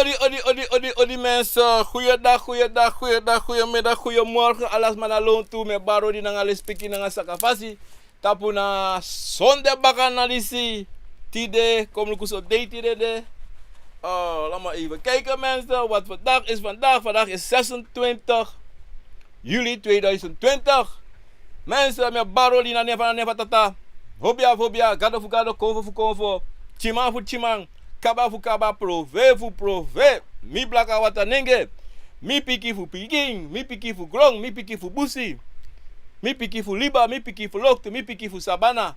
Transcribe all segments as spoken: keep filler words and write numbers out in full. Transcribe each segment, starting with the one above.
Odi, odi, odi, odi, odi, mensen. Goeiedag, goeiedag, goeiedag, goeiemiddag, goeiemorgen. Alasma na lontu, mi e bari odi nanga lespeki nanga sakafasi. Tapu na sonde bakana disi. Tide, kon luku so dei tide de. Oh, laat maar even kijken, mensen, wat vandaag is vandaag. Vandaag is zesentwintig juli tweeduizend twintig. Mensen, mi e bari odi na nen fu, na nen fu Tata. Hobia fu hobia, gado fu gado, konfo fu konfo, tyiman fu tyiman, kaba fu kaba, profe fu profe. Mi blaka wata nenge, mi piki fu pikin, mi piki fu gron, mi piki fu busi, mi piki fu liba, mi piki fu loktu, mi piki fu sabana.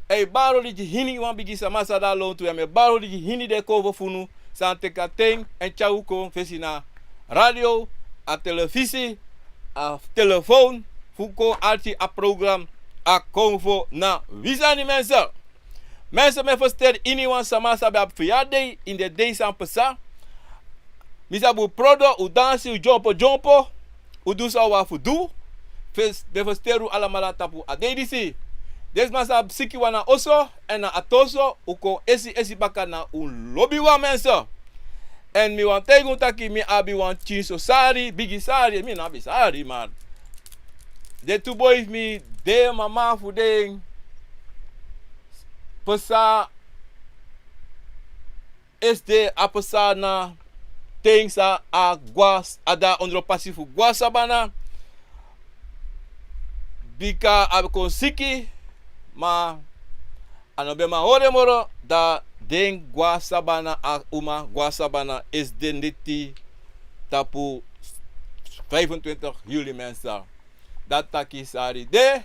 E bari odi gi hiniwan bigi sama san de a lontu ya. Mi e bari odi gi hini den konfo fu unu san teki a ten èn tyari un kon fesi na radio, a telefisi, a telefon, fu kon arki a program A Konfo Na Wi Sani, mensen. Mensen, mi e fersiteri iniwan sama san ben abi feryardei ini den dei san pasa. Mi sabi un prodo, un dansi, un dyompo dyompo, un du san un abi fu du. Fes-, mi e fersiteri un alamala tapu a dei disi. Den sma san abi sikiwan na oso èn na ati oso, un kon esi esi baka na un lobiwan, mensen. Èn mi wani taigi un taki mi abi wan pikinso sari, bigi sari, mi no abi sari, man. Den tu boi fu mi, den mama fu den pasa, esde a pasa na ten san a gwa, a de a ondro pasi fu gwa sabana. Bika a kon siki, ma a no ben man hori en moro, dan den gwa sabana, a uma gwa sabana, esde neti tapu vijfentwintig juli, mensen. Dati taki sari de,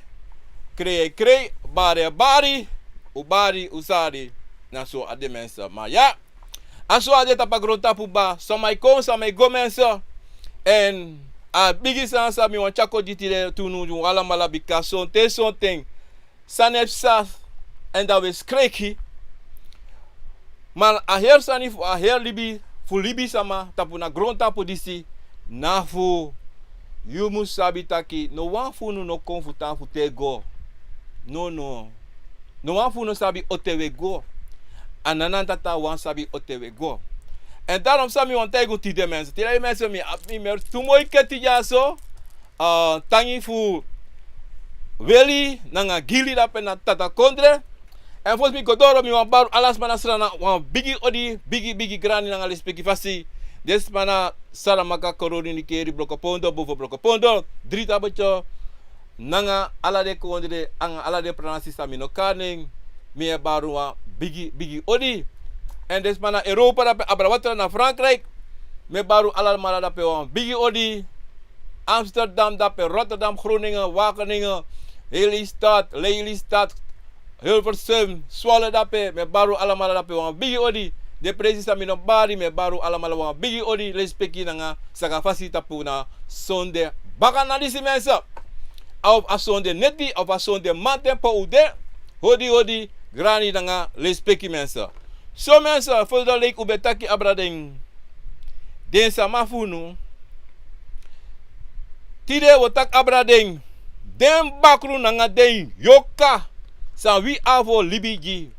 krei e krei, bari e bari, un bari un sari. Na so a de, mensen. Ma ya, a so a de tapu a grontapu kba, sama e kon, sama e go, mensen. Èn a bigi sani san mi wani tyari kon gi tide tu unu, gi un alamala, bika sonten sonten sani e psa èn dan un e skreki. Ma a heri sani fu a heri libi, fu libisama tapu na grontapu disi, na fu yu mus sabi taki no wan fu unu no kon fu tan fu tego. No, no. No wan fu unu no sabi on ten un e go. A nanantata wan sabi on ten un e go. Èn daarom san mi wani taigi un tide, mensen. Tide, mensen, mi abi, mi abi tu moi keti dyaso. Ah, tangi fu weli nanga gili dape na Tata Kondre. Èn fosi mi go doro, mi wani bari ala sma na Sranan wan bigi odi, bigi, bigi grani nanga lespeki fasi. Den sma na Saramaka, Koroni, Nickerie, Brokopondo, Boven Brokopondo, Drietabetje, nanga ala den kondre, nanga ala den pranasi san mi no kari nen, mi e bari wan bigi, bigi odi. Èn den sma na Europa dape, abra watra na Frankrijk, mi e bari alamala dape wan bigi odi. Amsterdam dape, Rotterdam, Groningen, Wageningen, Lelystad, Lelystad, Hilversum, Zwolle dape, mi e bari alamala dape wan bigi odi. Den presi san mi no bari, mi e bari alamala wan bigi odi, lespeki nanga sakafasi tapu na sonde bakana disi, mensen. Of a sonde neti, of a sonde mamanten pe un de, odi odi, grani nanga lespeki, mensen. So, mensen, fosi dan, leki un ben taki abra den, den sama fu unu. Tide wi o taki abra den, den bakru nanga den yorka san wi abi fu libi gi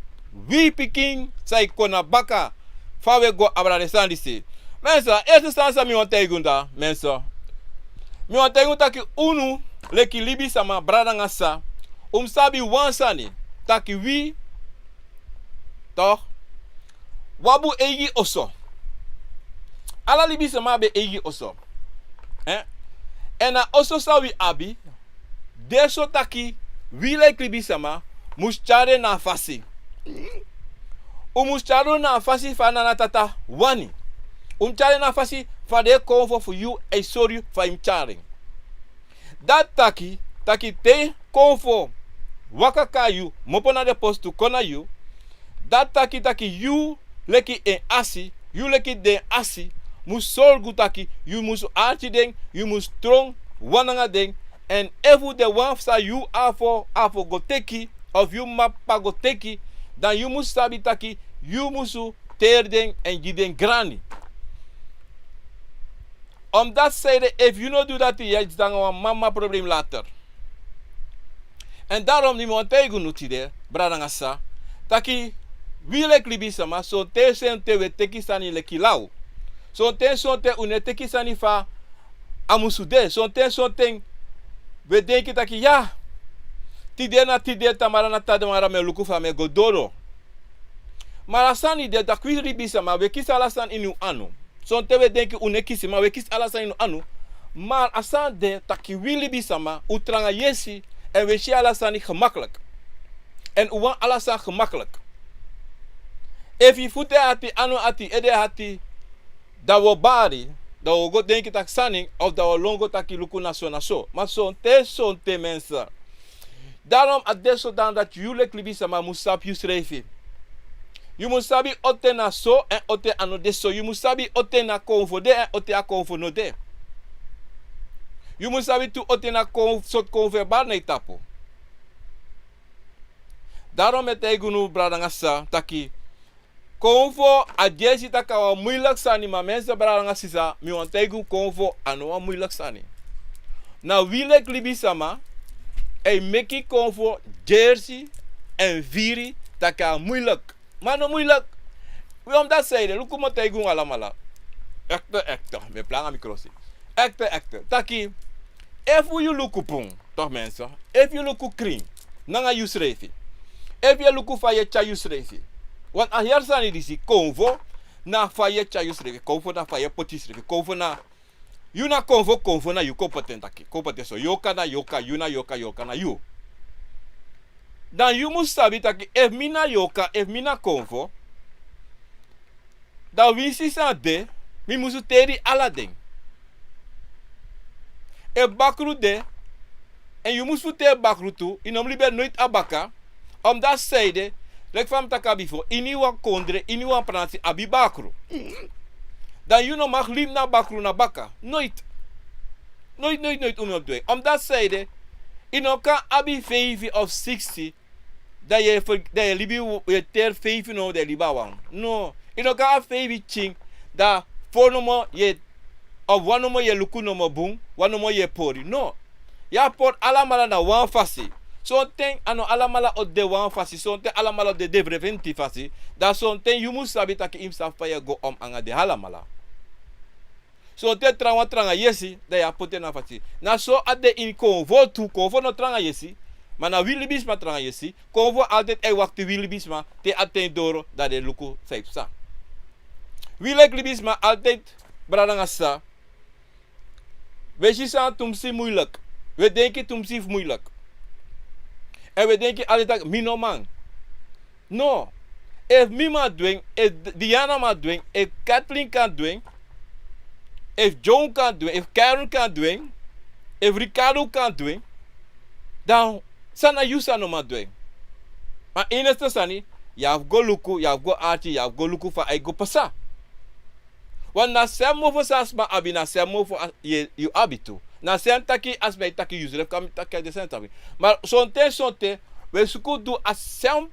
wi pikin san e kon na baka. Fa wi e go abra den sani disi? Mensen, eerste sani san mi wani taigi un, da, mensen, mi wani taigi un taki unu, leki libisama, brada nanga sisa, un mus sabi wan sani, taki wi, toch, wi abi un eigi oso. Ala libisama abi en eigi oso. Eh? Èn a oso san wi abi de so taki wi leki libisama mus tyari en na a fasi. Un mus tyari en na a fasi fa a nanatata wani. Un mus tyari en na a fasi fa den konfo fu yu e sori yu fa yu mus tyari en. Dati taki, taki te konfo waka kon na yu, kmopo na den postu kon na yu, dati taki, taki yu leki en asi, yu leki den asi, mus sorgu taki yu mus arki den, yu mus tron wan nanga den. Èn efu den wan san yu abi fu, abi fu go teki, of yu mama, papa go teki, dan yu mus sabi taki yu mus teri den èn gi den grani. Omdat, sanede, efu yu no du dati, yu e disi nanga wan mama problem later. Èn daarom mi wani taigi unu tide, brada nanga sisa, taki wi leki libisama, sonten sonten wi e teki sani leki law. Sonten, sonten un no e teki sani fa a musu de. Sonten, sonten un e denki taki ya, tide na tide, tamara na tamara, mi e luku fa mi e go doro. Ma a sani de taki wi libisama, wi e kisi ala sani ini un anu. Sonten un e denki un no e kisi, ma wi e kisi ala sani ini un anu. Ma a sani de taki wi libisama, un tranga yesi, èn wi e si ala sani gemakkelijk. Èn un wani ala sani gemakkelijk. Efu yu futu e ati, anu ati, ede ati, dan wi o bari, dan wi o go denki taki sani, of dan wi o lon go taki luku na so na so. Ma sonten, sonten mensen. Daarom a de zodanig dati yu leki libisama mus sabi yusrefi. Yu mus sabi on ten na so èn on ten a no de so. Yu mus sabi on ten na konfo de èn on ten a konfo no de. Yu mus sabi tu on ten na kon-, sortu konfo e bari na yu tapu. Daarom mi e taigi unu, brada nanga sisa, taki konfo, a gersi taki a wan muilek sani, ma mensen, brada nanga sisa, mi wani taigi unu, konfo a no wan muilek sani. Na wi leki libisama e meki konfo gersi èn firi taki a muilek. Ma a no muilek. We, omdat zij de, luku, mi o taigi unu alamala. Ekte, ekte, mi e planga mi krosi. Ekte, ekte. Taki, efu yu luku bun, toch mensen, efu yu luku krin nanga yusrefi, efu yu e luku fa yu e tyari yusrefi. Want a heri sani disi, konfo na fa yu e tyari yusrefi, konfo na fa yu e poti yusrefi, konfo na, yu na konfo, konfo na yu, kon poti en taki, kon poti en so, yorka na yorka, yu na yorka, yorka na yu. Dan yu mus sabi taki, efu mi na yorka, efu mi na konfo, dan winsi san de, mi musu teri ala den. Efu bakru de, èn yu mus fu teri bakru tu, yu no mus libi en noiti a baka, omdat zij de, leki fa mi taki a bifo, iniwan kondre, iniwan pransi abi bakru. Dan yu no mag libi na bakru na baka. Noiti. Noiti, noiti, noiti un no mus du en. Omdat zij de, yu no kan abi feifi of siksi, dan yu e, dan yu e libi, yu e teri feifi, no, dan yu e libi a wan. No. Yu no kan abi feifi tyin, dan fo nomo yu e, of wan nomo yu e luku nomo bun, wan nomo yu e pori. No. Yu abi pori alamala na wan fasi. Sonten a no alamala o de wan fasi, sonten alamala o de diferenti fasi. Dan sonten yu mus sabi taki yu mus sabi fa yu e go om nanga den alamala. Sonten trawan tranga yesi, dan yu abi poti en na fasi. Na so a de ini konfo tu, konfo no tranga yesi, ma na wi libisma tranga yesi. Konfo altijd e wakti wi libisma, te a ten doro, dan den luku san yu psa. Wi leki libisma altijd, brada nanga sisa, wi e si sani tumsi muilek, wi e denki tumsi fu muilek. Èn wi e denki altijd taki mi no man. No. Efu mi man du en, efu Diana man du en, efu Kathleen kan du en, efu John kan du en, efu Karen kan du en, efu Ricardo kan du en, dan san na yu san no man du en? Ma enigste sani, yu abi fu go luku, yu abi fu go arki, yu abi fu go luku fa a e go pasa. Want na a sem mofo san a sma abi, na a sem mofo a, yu, yu abi tu. Na a sem taki a sma e taki, yusrefi kan taki a de sem taki. Ma sonten, sonten, wi e suku du a sem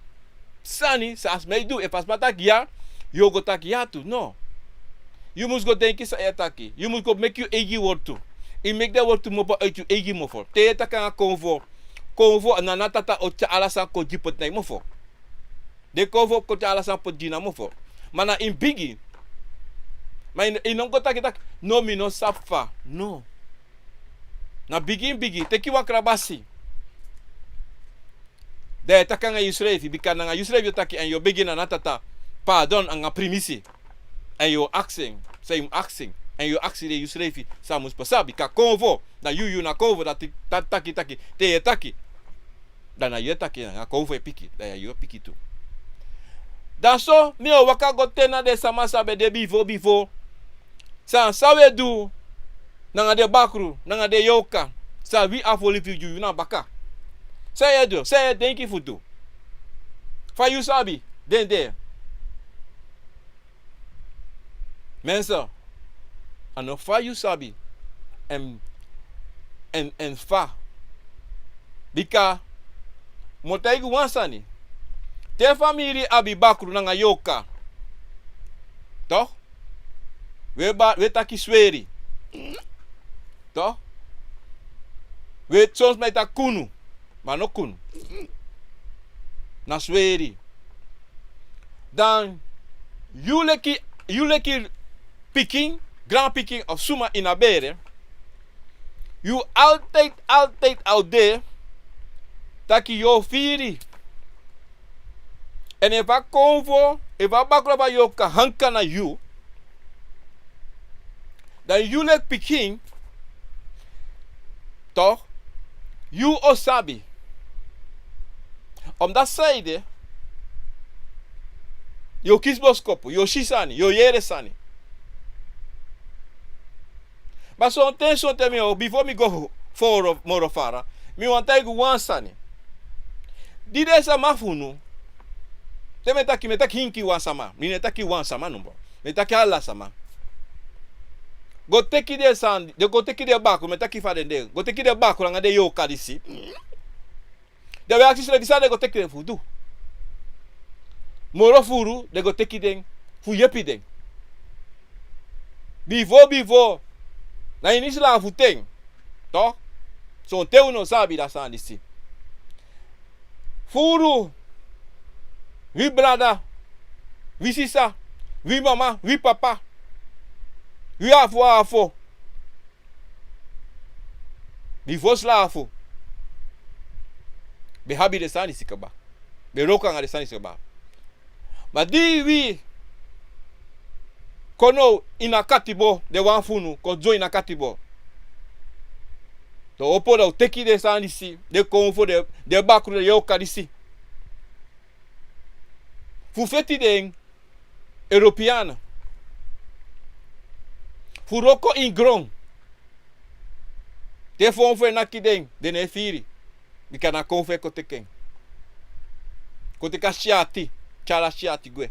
sani san a sma e du. Efu a sma taki ya, yu o go taki ya tu. No. Yu mus go denki san yu e taki. Yu mus go meki yu eigi wortu. Yu meki den wortu kmopo uiti yu eigi mofo. Te yu e taki nanga konfo, konfo, na a tata o tyari ala sani kon gi poti na yu mofo. Den konfo kon tyari ala sani poti gi yu na mofo. Ma na ini bigi. Ma yu no, yu no go taki taki, no, mi no sabi fa. No. Na bigi ini bigi. Teki wan krabasi. Dan yu e taki nanga yusrefi, bika nanga yusrefi yu o taki èn yu o begi na a tata pardon nanga primisi. Èn yu o aksi en san yu mus aksi en. Èn yu o aksi den yusrefi san mus pasa, bika konfo, na yu, yu na konfo, dan taki, taki, taki, te yu e taki. Dan na yu e taki, nanga konfo e piki, dan yu o piki tu. Dan so mi o waka go te na den sama san ben de bifo, bifo. San, san wi e du nanga den bakru, nanga den yorka, san wi abi fu libi gi yu na baka? San yu e du, san yu e denki fu du? Fa yu sabi den de? Mensen, a no fa yu sabi. Èn, èn, èn fa. Bika mi o taigi wan sani. Te famiri abi bakru nanga yorka, toch? Wi e ba-, wi e taki sweri. Toch? Wi e, son sma e taki kunu. Ma no kunu. Na sweri. Dan yu leki, yu leki pikin, granpikin of suma ini a bere, yu altijd, altijd o de taki yu o firi. Èn efu a konfo, efu a bakru fu a yorka hanka na yu, dan yu leki pikin, toch, yu o sabi. Omdat sanede, yu o kisi boskopu, yu o si sani, yu o yere sani. Ma sonten, sonten mi o, bifo mi go foro moro fara, mi wani taigi wan sani. Di den sama fu unu, te mi e taki, mi e taki hinki wan sama, mi no e taki wan sama nomo, mi e taki ala sama. Go teki den sani, den go teki den bakru, mi e taki fa den de, go teki den bakru nanga den yorka disi. Den ben aksi srefi san den go teki den fu du. Moro furu den go teki den fu yepi den. Bifo, bifo, na ini slafu ten, toch, sonten un no sabi dati sani disi. Furu, wi brada, wi sisa, wi mama, wi papa, wi afo afo. Bifo slafu ben abi den sani disi kaba. Ben wroko nanga den sani disi kaba. Ma di wi kon now ini a katibo, den wan fu unu kon dyon ini a katibo, dan un opo, dan un teki den sani disi, den konfo, den, den bakru, den yorka disi fu feti den Europeana, fu wroko ini gron. Te fon fu en naki den, den no e firi. Bika na konfo e kon teki en. Kon teki a syati, tyari a syati gwe.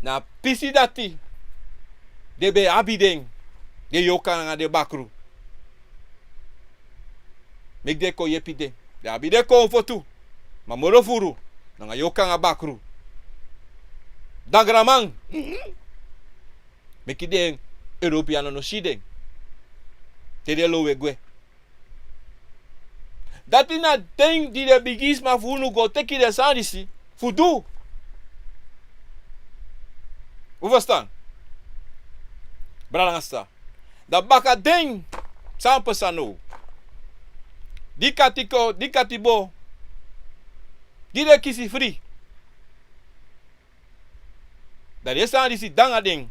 Na a pisi dati den ben abi den, den yorka nanga den bakru. Meki den kon yepi den. Den abi den konfo tu. Ma moro furu nanga yorka nanga bakru. Dan granman, meki den Europeana no si den te den lowe gwe. Dati na den di den bigisma fu unu go teki den sani disi fu du. Un ferstan? Brada nanga sisa. Dan baka den, san pasa now? Di katibo, di katibo, di den kisi fri, dan den sani disi de nanga den,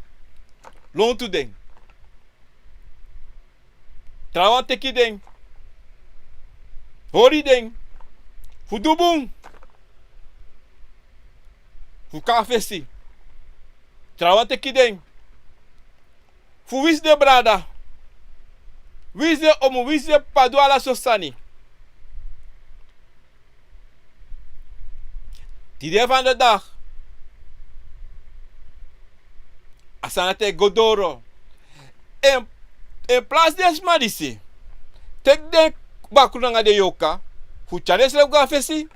lontu den. Trawan teki den, hori den fu du bun, fu kon na fesi. Trawan teki den fu wisi den brada, wisi den omu, wisi den p'pa, du ala sortu sani. Tide fu den dei, a sani dati e go doro. En, en plasi den sma disi teki den bakru nanga den yorka fu tyari densrefi go na fesi,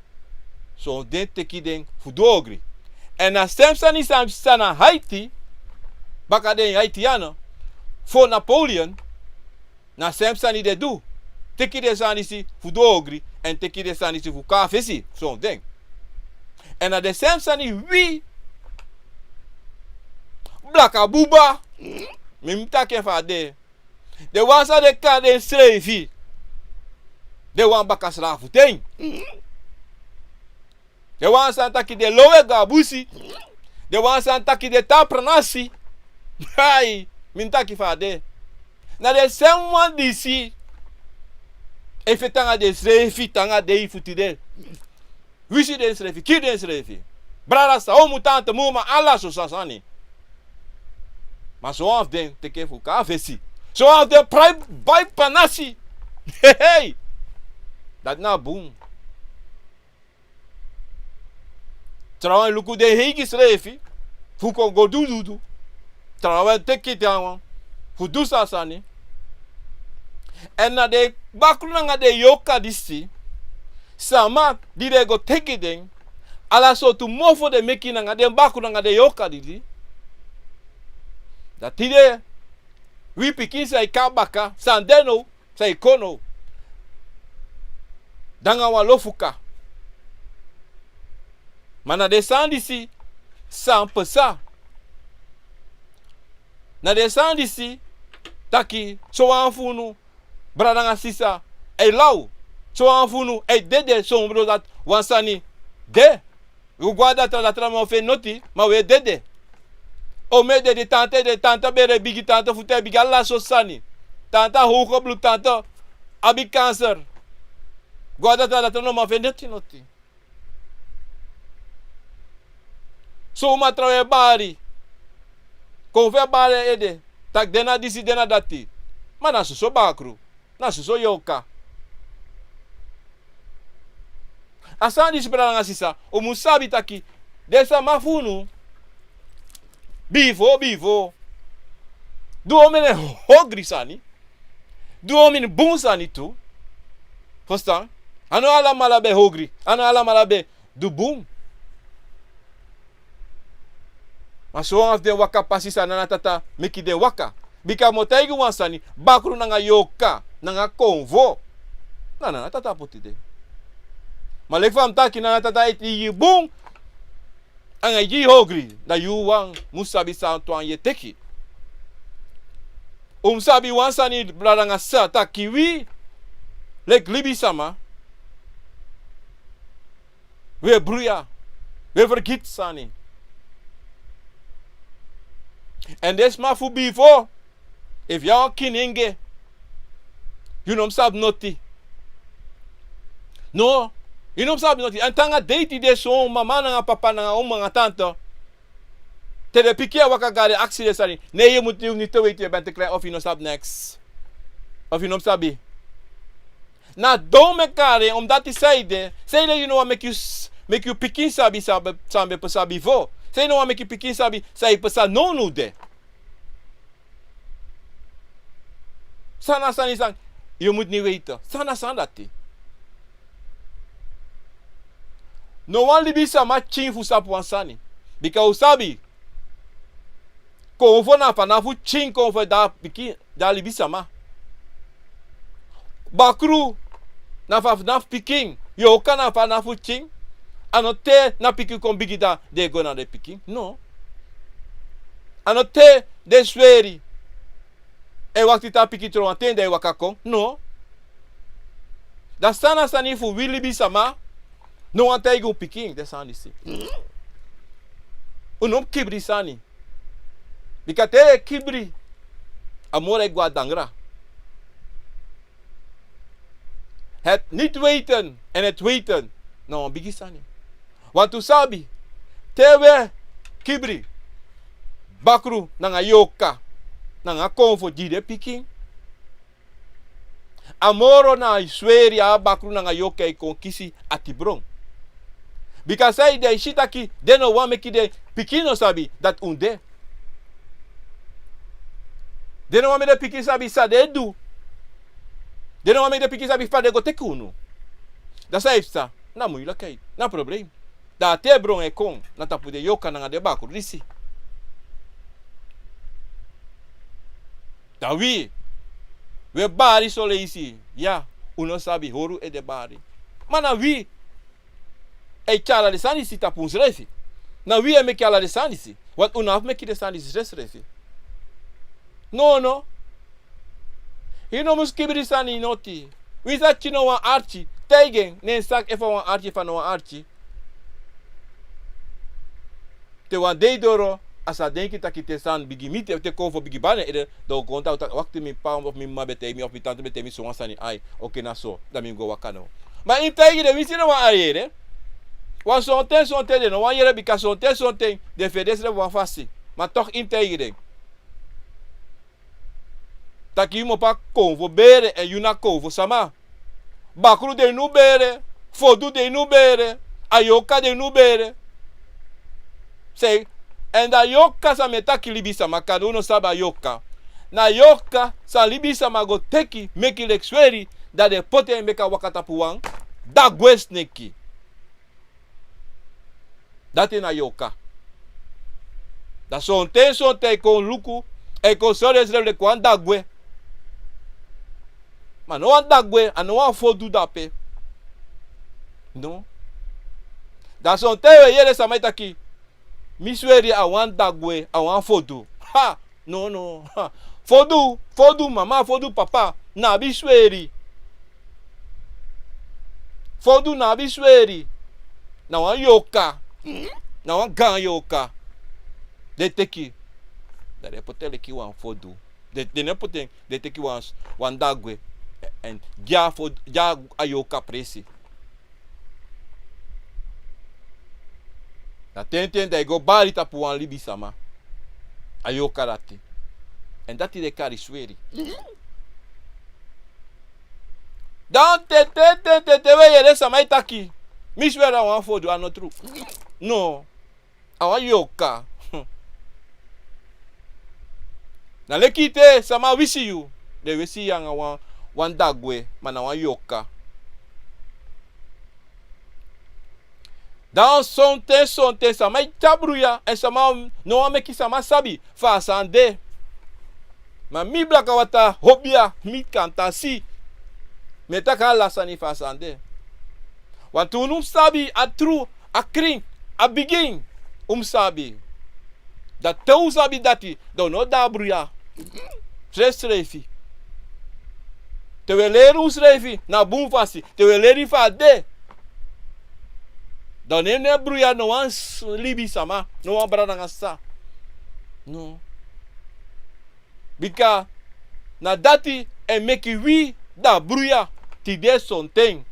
son den teki den fu du ogri. Èn na a sem sani san, san na Haiti, baka den Haitiana, fu Napoleon, na a sem sani den du. Teki den sani disi fu du ogri, èn teki den sani disi fu kon na fesi, son den. Èn na den sem sani wi blaka buba, mi mus taki en fa a de. Den wan san den kari densrefi den wan baka srafuten. Den wan san taki den lowe go na busi. Den wan san taki den tan pranasi. Ai, mi mus taki fa a de. Na den sem wan disi e feti nanga densrefi te nanga dei fu tide. Wisi densrefi, kiri densrefi. Brada, sisa, omu, tanta, mama, ala sortu sani. Ma son wan fu den teki en fu kon na fesi. Son wan fu den prai bai pranasi. Hehe. Dati na bun. Trawan e luku den eigi srefi fu kon go du dudu. Trawan e teki trawan fu du san sani. Èn na den bakru nanga den yorka disi, sama di den go teki den, ala sortu mofo den meki nanga den bakru nanga den yorka disi. Dan tide wi pikin san e kon baka, san de now, san e kon now, dan nanga wan lo fu kaba. Ma na den sani disi san pasa. Na den sani disi taki sowan fu unu, brada nanga sisa, e law. Sowan fu unu e dede, sombro dati wan sani de. Wi go a datra, datra no man feni noti, ma wi e dede. Omen e dede, tanta e dede, tanta bere bigi, tanta futu e bigi, ala so sani. Tanta hoge bloed, tanta abi kanser. Go a datra, datra no man feni noti, noti. So uman trawan e bari. Kon fu e bari en ede. Taki den na disi, den na dati. Ma na soso bakru. Na soso yorka. A sani disi, brada nanga sisa, un mu sabi taki den sama fu unu, bifo, bifo, du omeni hogri sani, du omeni bun sani tu. Fustan? A no alamala ben hogri, a no alamala ben du bun. Ma sowan fu den waka pasi san Nana Tata meki den waka. Bika mi o taigi wan sani, bakru nanga yorka, nanga konfo, na Nana Tata poti den. Ma leki fa mi taki, Nana Tata e gi yu bun, anga e gi yu hogri, da yu wan mu sabi san tu wan yu e teki. Un mu sabi wan sani, brada nanga sisa, taki wi, leki libisama, wi e bruya, wi e fergiti sani. Èn den sma fu bifo, efu yu na wan kinenge, yu no mu sabi noti. No, yu no mu sabi noti. Èn te anga dei tide, son mama nanga papa nanga omu nanga tanta, te den pikin e waka go, den aksi den sani. Nee, yu mu, yu mu niti weiti, yu ben te klein, of yu no sabi neks. Of yu no mu sabi. Na don meki a de, omdat yu sabi de, sabi de yu no wani meki yu s-, meki yu pikin sabi san ben, san ben pasa bifo. Sabi yu no wani meki yu pikin sabi san e pasa nownow de. San na sani san yu mu niti weiti. San na sani dati. No wan libisama pikin fu sabi wan sani. Bika un sabi, konfo na fanafu pikin, konfo e de a pikin, de a libisama. Bakru na fanafu pikin, yorka na fanafu pikin. A no te na pikin kon bigi, da den e go na den pikin. No. A no te den sweri, e wakti te a pikin tron wan ten, da e waka kon. No. Da san na sani fu wi libisama, no wani taigi un pikin den sani disi. Un no mu kibri sani. Bika te yu e kibri, a moro e go a dangra. Het niet weten en het weten na wan bigi sani. Want un sabi, te wi e kibri bakru nanga yorka nanga konfo gi den pikin, a moro na yu sweri, a bakru nanga yorka e kon kisi atibron. Bika san den e si taki den no wani meki den pikin no sabi dati un de. Den no wani meki den pikin sabi san den e du. Den no wani meki den pikin sabi fa den go teki unu. Da san e psa, na muilekheid, na problem. Da a tibron e kon na tapu den yorka nanga den bakru disi. Da wi, wi e bari son leisi, ya, un no sabi hori un ede bari. Ma na wi e tyari ala den sani disi tapu unsrefi. Na wi e meki ala den sani disi. Want un no abi fu meki den sani disi srefsrefi. No, no. Yu no mus kibri sani noti. Winsi a pikin na wan arki, taigi en, ne en saki efu a wan arki, efu a no wan arki. Te wan dei doro, a sa denki taki te sani bigi miti, te konfo bigi bari na en ede, da un kon taki, wakti, mi p'pa of mi m'ma ben taigi mi, of mi tanta ben taigi mi sowan sani, ai, oké, na so, da mi go waka now. Ma yu taigi den, winsi na wan arki ede. Wan sonten, sonten den no wani yere, bika sonten, sonten den feni densrefi wan fasi. Ma toch yu taigi den taki yu m'pa konfo bere, èn yu na konfo sama. Bakru de ini un bere, fodu de ini un bere, a yorka de ini un bere. Sei, èn da yorka san mi e taki, libisama, kande un no sabi a yorka. Na yorka san libisama go teki, meki leki sweri, da den poti en meki a waka tapu wan dagwe sneki. Dati na yorka. Da sonten, sonten e kon luku, e kon sori ensrefi leki wan dagwe. Ma a no wan dagwe, a no wan fodu de ape. No. Da sonten yu e yere sama e taki, mi sweri, a wan dagwe, a wan fodu. Ha! No, no. Fodu, fodu mama, fodu papa, na abi sweri. Fodu na abi sweri. Na wan yoka. Na wan gaan yoka. Den teki. Dan den poti en leki wan fodu. Den, den no poti en, den teki wan, wan dagwe. Èn gi a fodu, gi a yoka presi. Na ten ten dan yu go bari tapu wan libisama. A yoka dati. Èn dati den kari sweri. Dan te, te, te, te, te we yere sama e taki. Mi sweri a wan fodu, a no tru. No. A wan yoka. Na leki te sama wisi yu. Den wisi yu anga wan, wan dagwe, ma na wan yoka. Dan sonten, sonten, sama e tyari bruya, èn sama no wani meki sama sabi fa a sani de. Ma mi blaka wata hobia, mi kan tan si. Mi e taki ala sani fa a sani de. Wantu unu mus sabi a tru, a krin, a bigin, un mus sabi. Dan te un sabi dati, dan un no o de a bruya. Srefsrefi. Te un e leri unsrefi na bun fasi, te un e leri fa a de. Dan un no e bruya no wan s-, libisama, no wan brada nanga sisa. No. Bika na dati e meki wi de a bruya tide sonten.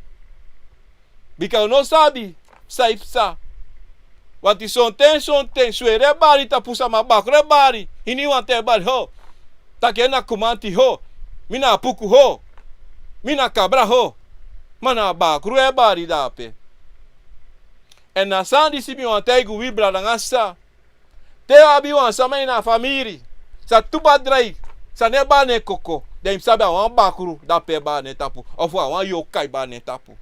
Bika un no sabi san e psa. Wanti sonten, sonten, sweri e bari tapu sama, bakru e bari, iniwan ten e bari, ho. Taki en na kumanti, ho. Mi na apuku, ho. Mi na kabra, ho. Ma na bakru e bari dape. Èn na sani disi mi wani taigi wi brada nanga sisa. Te yu abi wan sama ini a famiri, san tu badrai, san no e bari na en koko, dan yu mus sabi a wan bakru dape e bari na en tapu, ofu a wan yoka e bari na en tapu.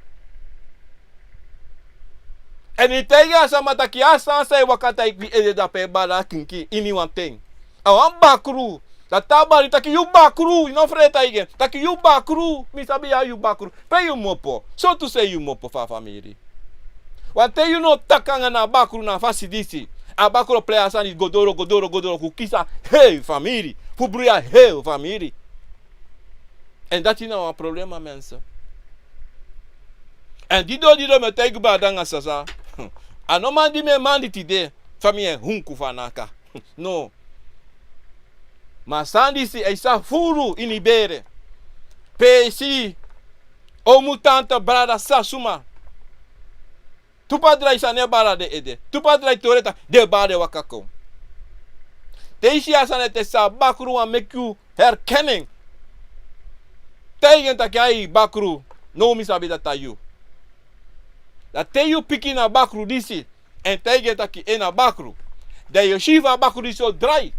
Èn yu taigi a sama taki a sani san e waka taigi ede dape e bari a kinkin iniwan ten. A wan bakru. Dan te a bari taki yu bakru, yu no frede taigi en. Taki yu bakru, mi sabi ya yu bakru. Pe yu mopo? Sortu sei yu mopo fu a famiri. Wanten yu no taki anga na bakru na fasi disi. A bakru o prei a sani go doro, go doro, go doro, go kisi a hei famiri. Fu bruya hei famiri. Èn dati na wan problema, mensen. Èn didon, didon mi e taigi brada nanga sisa. A no man di mi e mandi tide. Fa mi e hunku fu a naka. No. Ma sani disi e sa furu ini bere. Pe i si omu, tanta, brada, sisa, suma. Tu padrai sani e bari na den ede. Tu padrai tori e taki den e bari, den waka kon. Te i si a sani ete, san a bakru wani meki yu herken en. Taigi en taki ai bakru, now mi sabi dati a yu. Dan te yu piki na bakru disi, èn taigi en taki en na bakru. Dan yu o si fa a bakru disi o drai.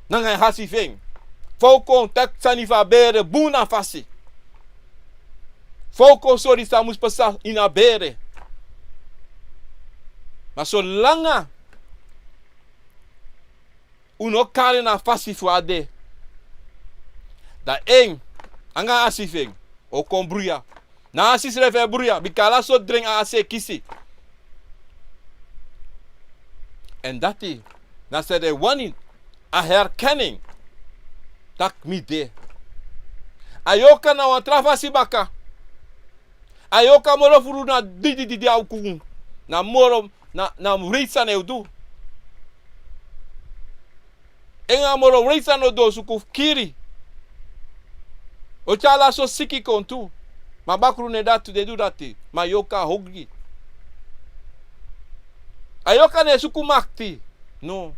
Nanga en hasi fu en. Fa un kon taki sani fu a bere bun na fasi. Fa un kon sori san mus pasa ini a bere. Ma solanga un no kari en na a fasi fu a de, dan en, anga a hasi fu en, o kon bruya. Na a hasi srefi e bruya, bika ala sortu dren a hasi e kisi. Èn dati, na san den wani, a herken en, taki mi de. A yoka na wan tra fasi baka. A yoka moro furu na didididi a ukun. Na moro, na, na wreiti sani e du. En a moro wreiti sani o du, o suku fu kiri. O tyari ala sortu siki kon tu. Ma bakru no e dati, den du dati. Ma yoka ogri. A yoka no e suku makti. No.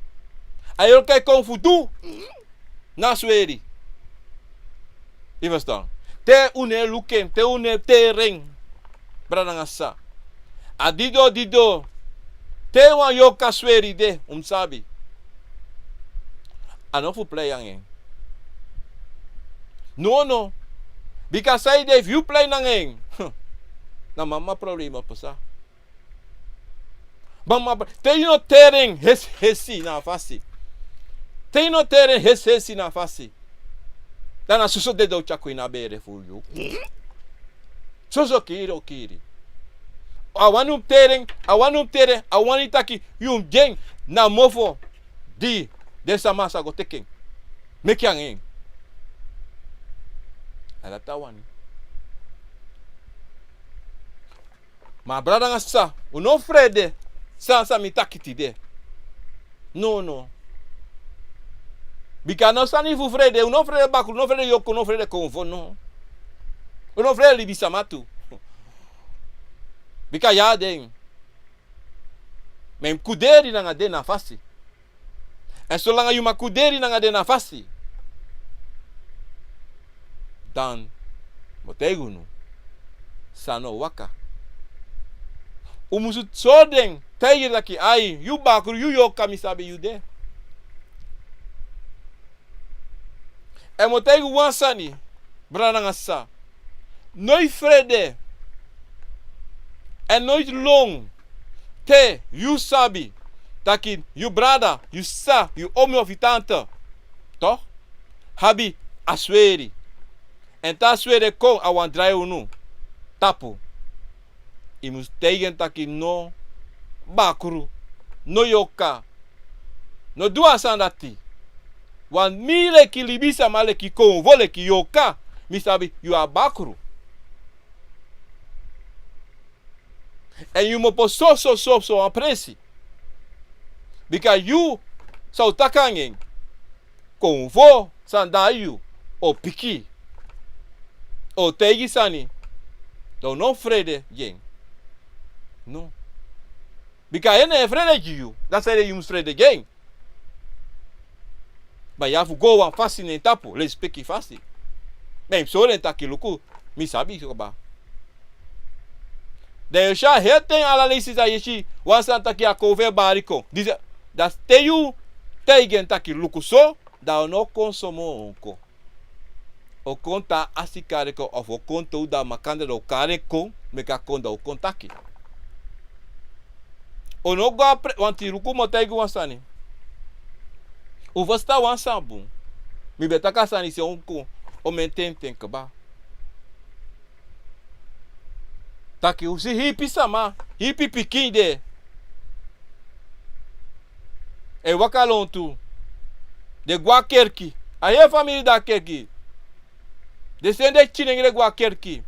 A yoka e kon fu du. Na sweri. Yu e ferstan? Te un no e luku en, te un no e teri en. Brada nanga sisa. A didon, didon. Te wan yoka sweri de, un mus sabi. A no fu prei anga en. No, no. Bika san ede, efu yu prei nanga en, na mama problema pasa. Bamba, te yu no teri en hesi hesi na a fasi. Te yu no teri en hesi hesi na a fasi. Dan na soso dede o tyari kon ini a bere fu yu. Soso kiri o kiri. A wani un teri en, a wani un teri en, a wani taki yu mus gi en na mofo di Den sama sa go teki en. Meki anga en. A dati a wani. Ma brada anga sisa, un no frede san san mi taki tide. No, no. Bika a no sani fu frede, un no frede bakru, un no frede yorka, un no frede konfo, no. Un no frede libisama tu. Bika yu a den. Ma yu mus kuderi nanga den na fasi. Èn solanga yu man kuderi nanga den na fasi, dan mi o taigi unu san no waka. Un musu sori den, taigi den taki: ai, yu bakru, yu yorka, mi sabi yu de. Èn mi o taigi wan sani, brada nanga sisa. Noiti frede. Èn noiti lon. Te yu sabi taki yu brada, yu sisa, yu omi of yu tante, toch, abi a sweri. Èn te a sweri e kon, a wani drai unu tapu. Yu mus taigi en taki: no bakru, no yorka, no du a sani dati. Want mi leki libisama, leki konfo, leki yorka, mi sabi yu a bakru. Èn yu mu opo so, so, so, so wan presi. Bika yu, san un taki anga en, konfo, san dan yu o piki, o taigi sani, dan un no frede gi en. No. Bika en no e frede gi yu, dati saide yu mus frede gi en. Ma yu abi fu go wan fasi na en tapu, lesipeki fasi. Ma yu mus sori en taki: luku, mi sabi yu kaba. Dan yu o si a heri ten ala leisi san yu e si wan sani taki a konfo e bari kon. Disi, dati te yu taigi en taki: luku so, dan a no kon so moo, a o kon. A o kon te a asi kari en kon, of a o kon te un dda makandra, dan a o kari en kon, meki a kon, dan a o kon taki. A no go a pre-, want luku, mi o taigi un wan sani. Un ferstan wan sani bun. Mi ben taki a sani disi, un kon, o men ten ten kaba. Taki un si hii pi sama, hii pi pikin de e waka lontu. Den e go a kerki. A heri famiri de a kerki. Den seni den pikin den go a kerki.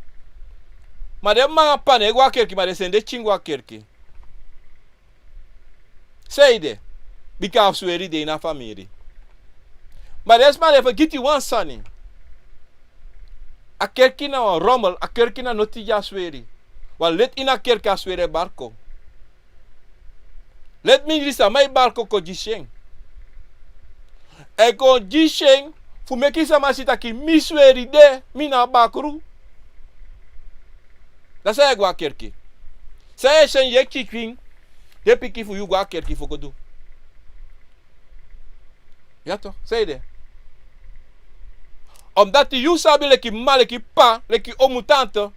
Ma den mama nanga p'pa no e go a kerki, ma den seni den pikin go a kerki. Saide? Bika a sweri de ini a famiri. Ma den sma den e fergiti wan sani. A kerki na wan rommel, a kerki na noti gi a sweri. Want leti ini a kerki a sweri e bari kon. Leti mindri sama e bari kon kon gi syen. Èn kon gi syen fu meki sama si taki mi sweri de, mi na bakru. Dan san yu e go a kerki? San yu e seni yu pikin, den pikin fu yu go a kerki fu go du? Ya toch, saide? Omdat yu sabi leki mama, leki p'pa, leki omu, tante,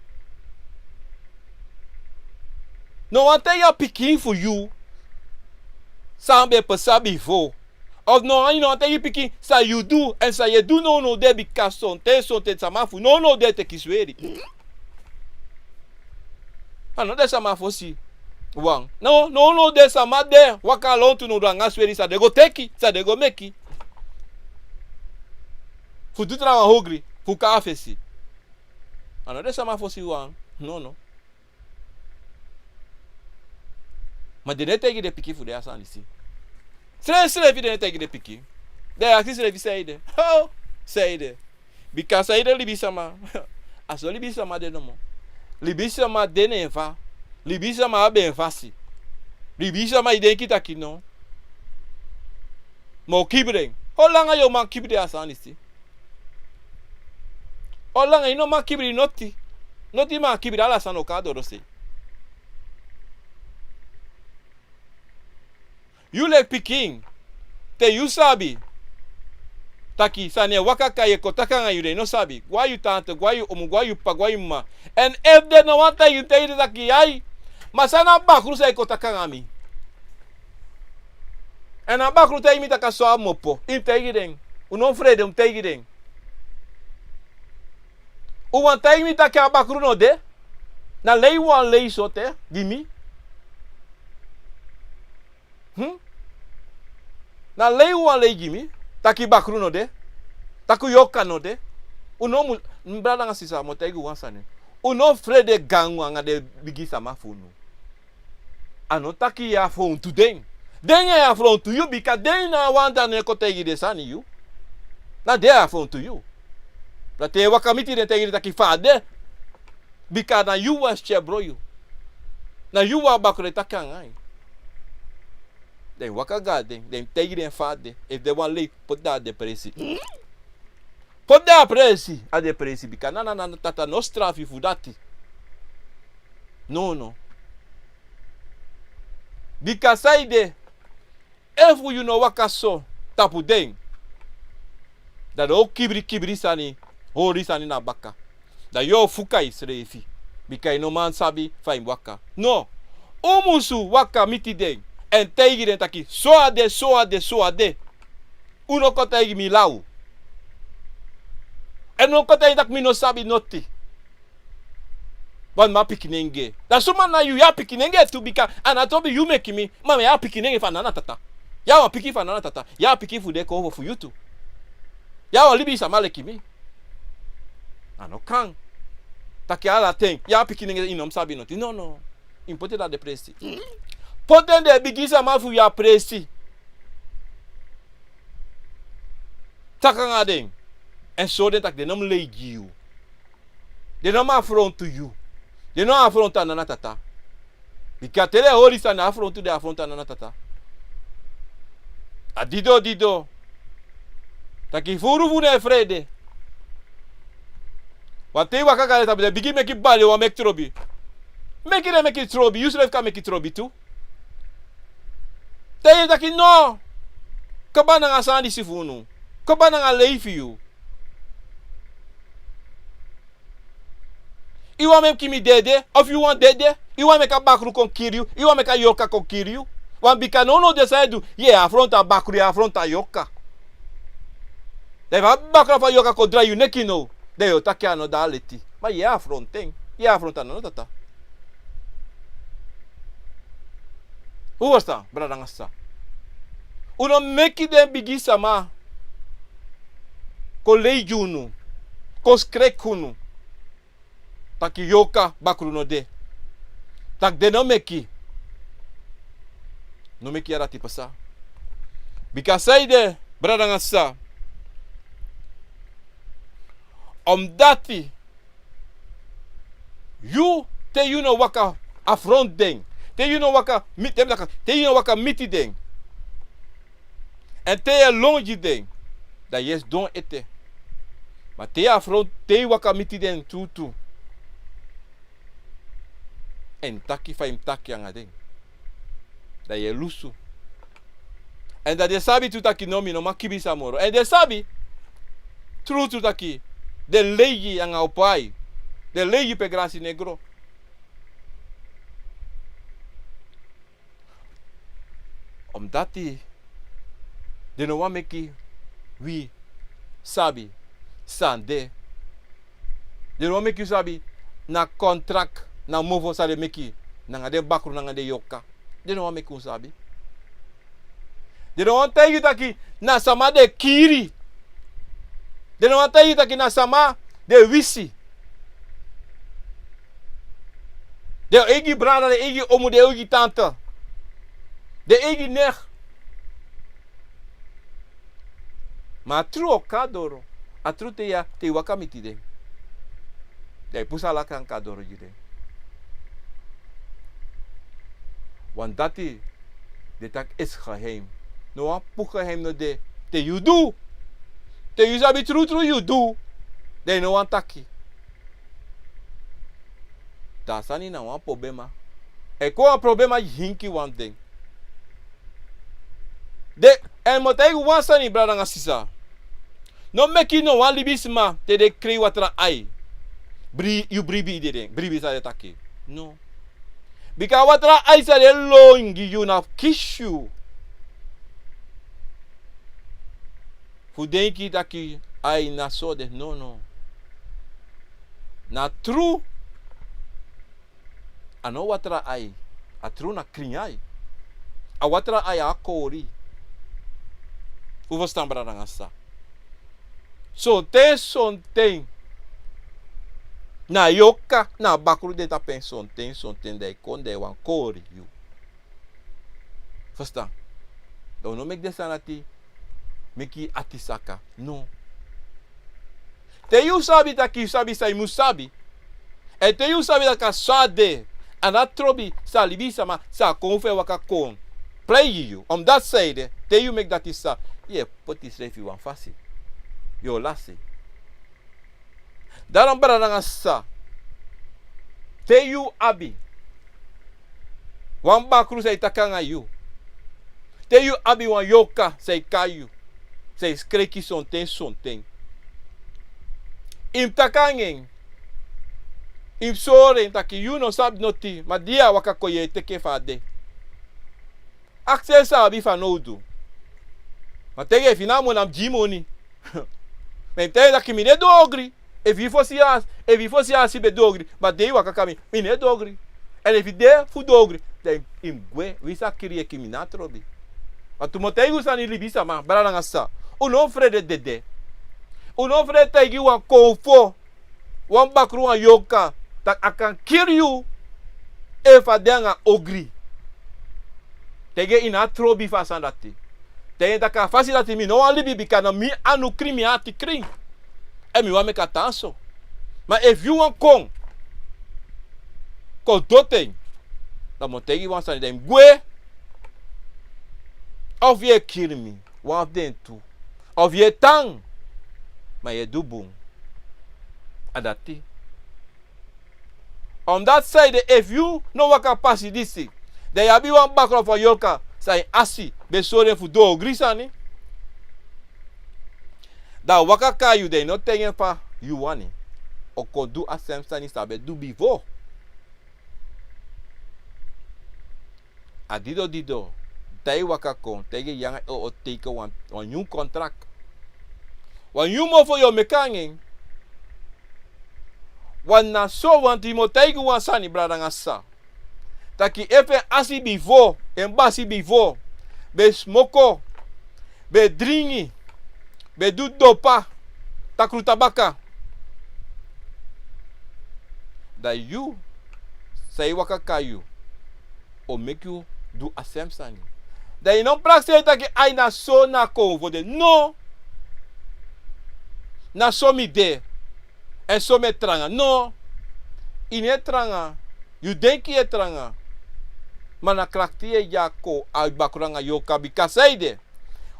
no wani taigi a pikin fu yu san ben pasa bifo. Of no, yu no wani taigi pikin san yu du, èn san yu e du nownow de, bika sonten, sonten sama fu nownow de e teki sweri. A no den sama fosi wan. No, nownow den sama de waka lontu nownow anga sweri san den go teki, san den go meki. Fu du trawan ogri, fu kon a fesi. A no den sama fosi wan. No, no. Ma den no e taigi den pikin fu den a sani disi. Srefsrefi den no e taigi den pikin. Den e aksi srefi saide. Ho! Saide? Bika saide libisama? A so libisama de nomo. Libisama de na en fa. Libisama abi en fasi. Libisama e denki taki no. Ma un kibri en. Olanga yu o man kibri a sani disi? Olanga yu no man kibri noti. Noti man kibri, ala sani o kon a dorosei. Yu leki pikin, te yu sabi taki sani e waka, kan yu e kon taki anga yu, den no sabi. Go a yu tante, go a yu omu, go a yu p'pa, go a yu mama. Èn efu den no wani taigi yu, taigi den taki: ai, ma san na bakru san yu e kon taki anga mi? Èn a bakru taigi mi taki a so a mu opo. Yu mus taigi den. Un no frede, un mus taigi den. Un wani taigi mi taki a bakru no de? Na lei wan lei so te gi mi. Hmm? Na lei un wani lei gi mi, taki bakru no de, taki yorka no de. Un no mu, mi brada nanga sisa, mi o taigi un wan sani. Un no frede gangu anga den bigi sama fu unu. A no taki yu e afrontu den. Den e afrontu yu, bika den na a wan di e kon taigi den sani yu. Na den e afrontu yu. Da te yu e waka miti den, taigi den taki fa a de. Bika na yu wan sitebro yu. Na yu wan bakru e taki anga yu. Den waka go na den, den taigi den fa a de. Efu den wani lei, poti den a den presi. Poti den a presi, a den presi, bika na, na, na, na tata no strafu yu fu dati. No, no. Bika saide, efu yu no waka so tapu den, da den o kibri kibri sani, hori sani na baka. Da yu o fuka yusrefi, bika yu no man sabi fa yu mu waka. No, un musu waka miti den, èn taigi den taki, so a de, so a de, so a de. Un no kon taigi mi law. Èn un no kon taigi taki mi no sabi noti. Wan man pikinenge. Da suma na yu, yu a pikinenge tu, bika a no trobi yu meki mi, ma mi a pikinenge fu a nana tata. Yu a wan pikin fu a nana tata. Yu a pikin fu den kon fu yu tu. Yu a wan libisama leki mi. A no kan. Taki ala ten, yu a pikinenge, yu no mu sabi noti. No, no. Yu mu poti den a den presi. Poti den bigi sama fu yu a presi. Taki anga den. Èn sori den taki den no mu lei gi yu. Den no mu afrontu yu. Den no afrontu a nana tata. Bika te den hori sani, afrontu den afrontu a nana tata. A dido dido. Taki furu fu unu e frede. Wan ten yu waka go na den tapu, den bigin meki bali, wan meki trobi. Meki den meki trobi, yusrefi kan meki trobi tu. Te yu taki no. Kaba nanga sani disi fu unu. Kaba nanga lei fi yu. Yu wani meki mi dede, of yu wani dede, yu wani meki a bakru kon kiri yu, yu wani meki a yorka kon kiri yu. Wan bika nownow den san yu e du, yu e afrontu a bakru, yu e afrontu a yorka. Da efu a bakru of a yorka kon drai yu neki now, da yu o taki a no de a leti. Ma yu e afrontu en, yu e afrontu a nana tata. Un e ferstan, brada nanga sisa. Un no meki den bigi sama kon lei gi unu, kon skreki unu. Taki yorka, bakru no de. Taki den no meki. No meki yu a dati pasa. Bika saide, brada nanga sisa. Omdati yu, te yu no waka afrontu den, te yu no waka mi-, te mi taki, te yu no waka miti den, èn te yu e lon gi den, da yu e sidon ete. Ma te yu afrontu, te yu waka miti den tuutuu, èn taki fa yu mu taki anga den, da yu e lusu. Èn da den sabi tu taki no, mi no man kibisa moro. Èn den sabi trutru taki den lei gi anga opo ai. Den lei gi pe grasi no e gro. Omdati den no wani meki wi sabi san de. Den no wani meki wi sabi na kontrakti, na mofo san den meki nanga den bakru nanga den yorka. Den no wani meki un sabi. Den no wani taigi yu taki na sama den kiri. Den no wani taigi yu taki na sama den wisi. Den eigi brada, den eigi omu, den eigi tante, den eigi nicht. Ma a tru o kon na doro. A tru te yu, te yu waka miti den, da yu puru san laka kon na doro gi den. Want dati den taki is geheim. No wan puru geheim no de. Te yu du, te yu sabi trutru yu du, da yu no wani taki. Da a sani na wan problema. E kon wan problema hinki wan den. Den, èn mi o taigi yu wan sani, brada nanga sisa. No meki no wan libisma te den krei watra ai, bri-, yu bribi den, bribi san den taki. No. Bika watra ai san den lon gi yu na fu kisi yu. Fu denki taki ai na so de, no, no. Na tru. A no watra ai. A tru na krin ai. A watra ai a kori. Un ferstan, brada nanga sisa? Sonten sonten na yorka, na bakru den tapu en, sonten sonten dan e kon, dan e wani kori yu. Ferstan? Dan un no meki den sani dati meki yu ati saka. No. Te yu sabi taki yu sabi san yu mus sabi, èn te yu sabi taki a so a de, a no trobi san libisama sa kon fu e waka kon prei gi yu. Omdati san ede, te yu meki dati sisa, yu e poti yusrefi wan fasi, yu o lasi. Daarom, brada nanga sisa, te yu abi wan bakru san e taki anga yu, te yu abi wan yorka san e kai yu, san e skreki sonten sonten, yu mus taki anga en, yu mus sori en taki yu no sabi noti, ma di yu e waka kon yu e teki en fa a de. Aksi en san a abi fanowdu. Ma taigi en efu yu na a moni a mus gi yu moni. Ma yu mus taigi en taki mi no e du ogri. Efu yu fosi yasi, efu yu fosi yasi ben du ogri, ma de yu waka kon a mi, mi no e du ogri. Èn efu yu de fu du ogri, dan yu mus gwe, winsi a kiri yu e kiri, mi no trobi. Ma tu mi o taigi un sani, libisama, brada nanga sisa. Un no frede dede. Un no frede taigi wan konfo, wan bakru, wan yorka, taki a kan kiri yu efu a de anga ogri. Taigi en yu no trobi fu a sani dati. Taigi en taki a fasi dati mi no wani libi, bika na mi anu krin, mi ati krin. Èn mi wani meki a tan so. Ma efu yu wani kon, kon doti en, dan mi o taigi yu wan sani, dan yu mus gwe. Of yu e kiri mi, wan fu den tu. Of yu e tan, ma yu e du bun. A dati. Omdati san ede, efu yu no waka pasi disi, dan yu abi wan bakru of wan yorka san yu asi ben sori en fu du ogri sani. Dan a waka kai yu, dan yu no taigi en fa yu wani, a o kon du a sem sani san a ben du bifo. A dido dido, te yu waka kon, taigi en yu anga en o, o teken wan, wan nyun kontrak. Wan nyun mofo yu o meki anga en. Wan na so, want yu mu taigi wan sani, brada nanga sisa. Taki efu en asi bifo, en basi bifo, ben smoko, ben dringi, ben du dopa, takru tabaka, dan yu, san e waka kai yu, o meki yu du a sem sani. Dan yu no prakseri taki ai, na so na konfo de. No. Na so mi de. Èn so mi e tranga. No. Yu no e tranga. Yu denki yu e tranga. Ma na krakti yu e gi a kon, a bakru anga yorka, bika san ede,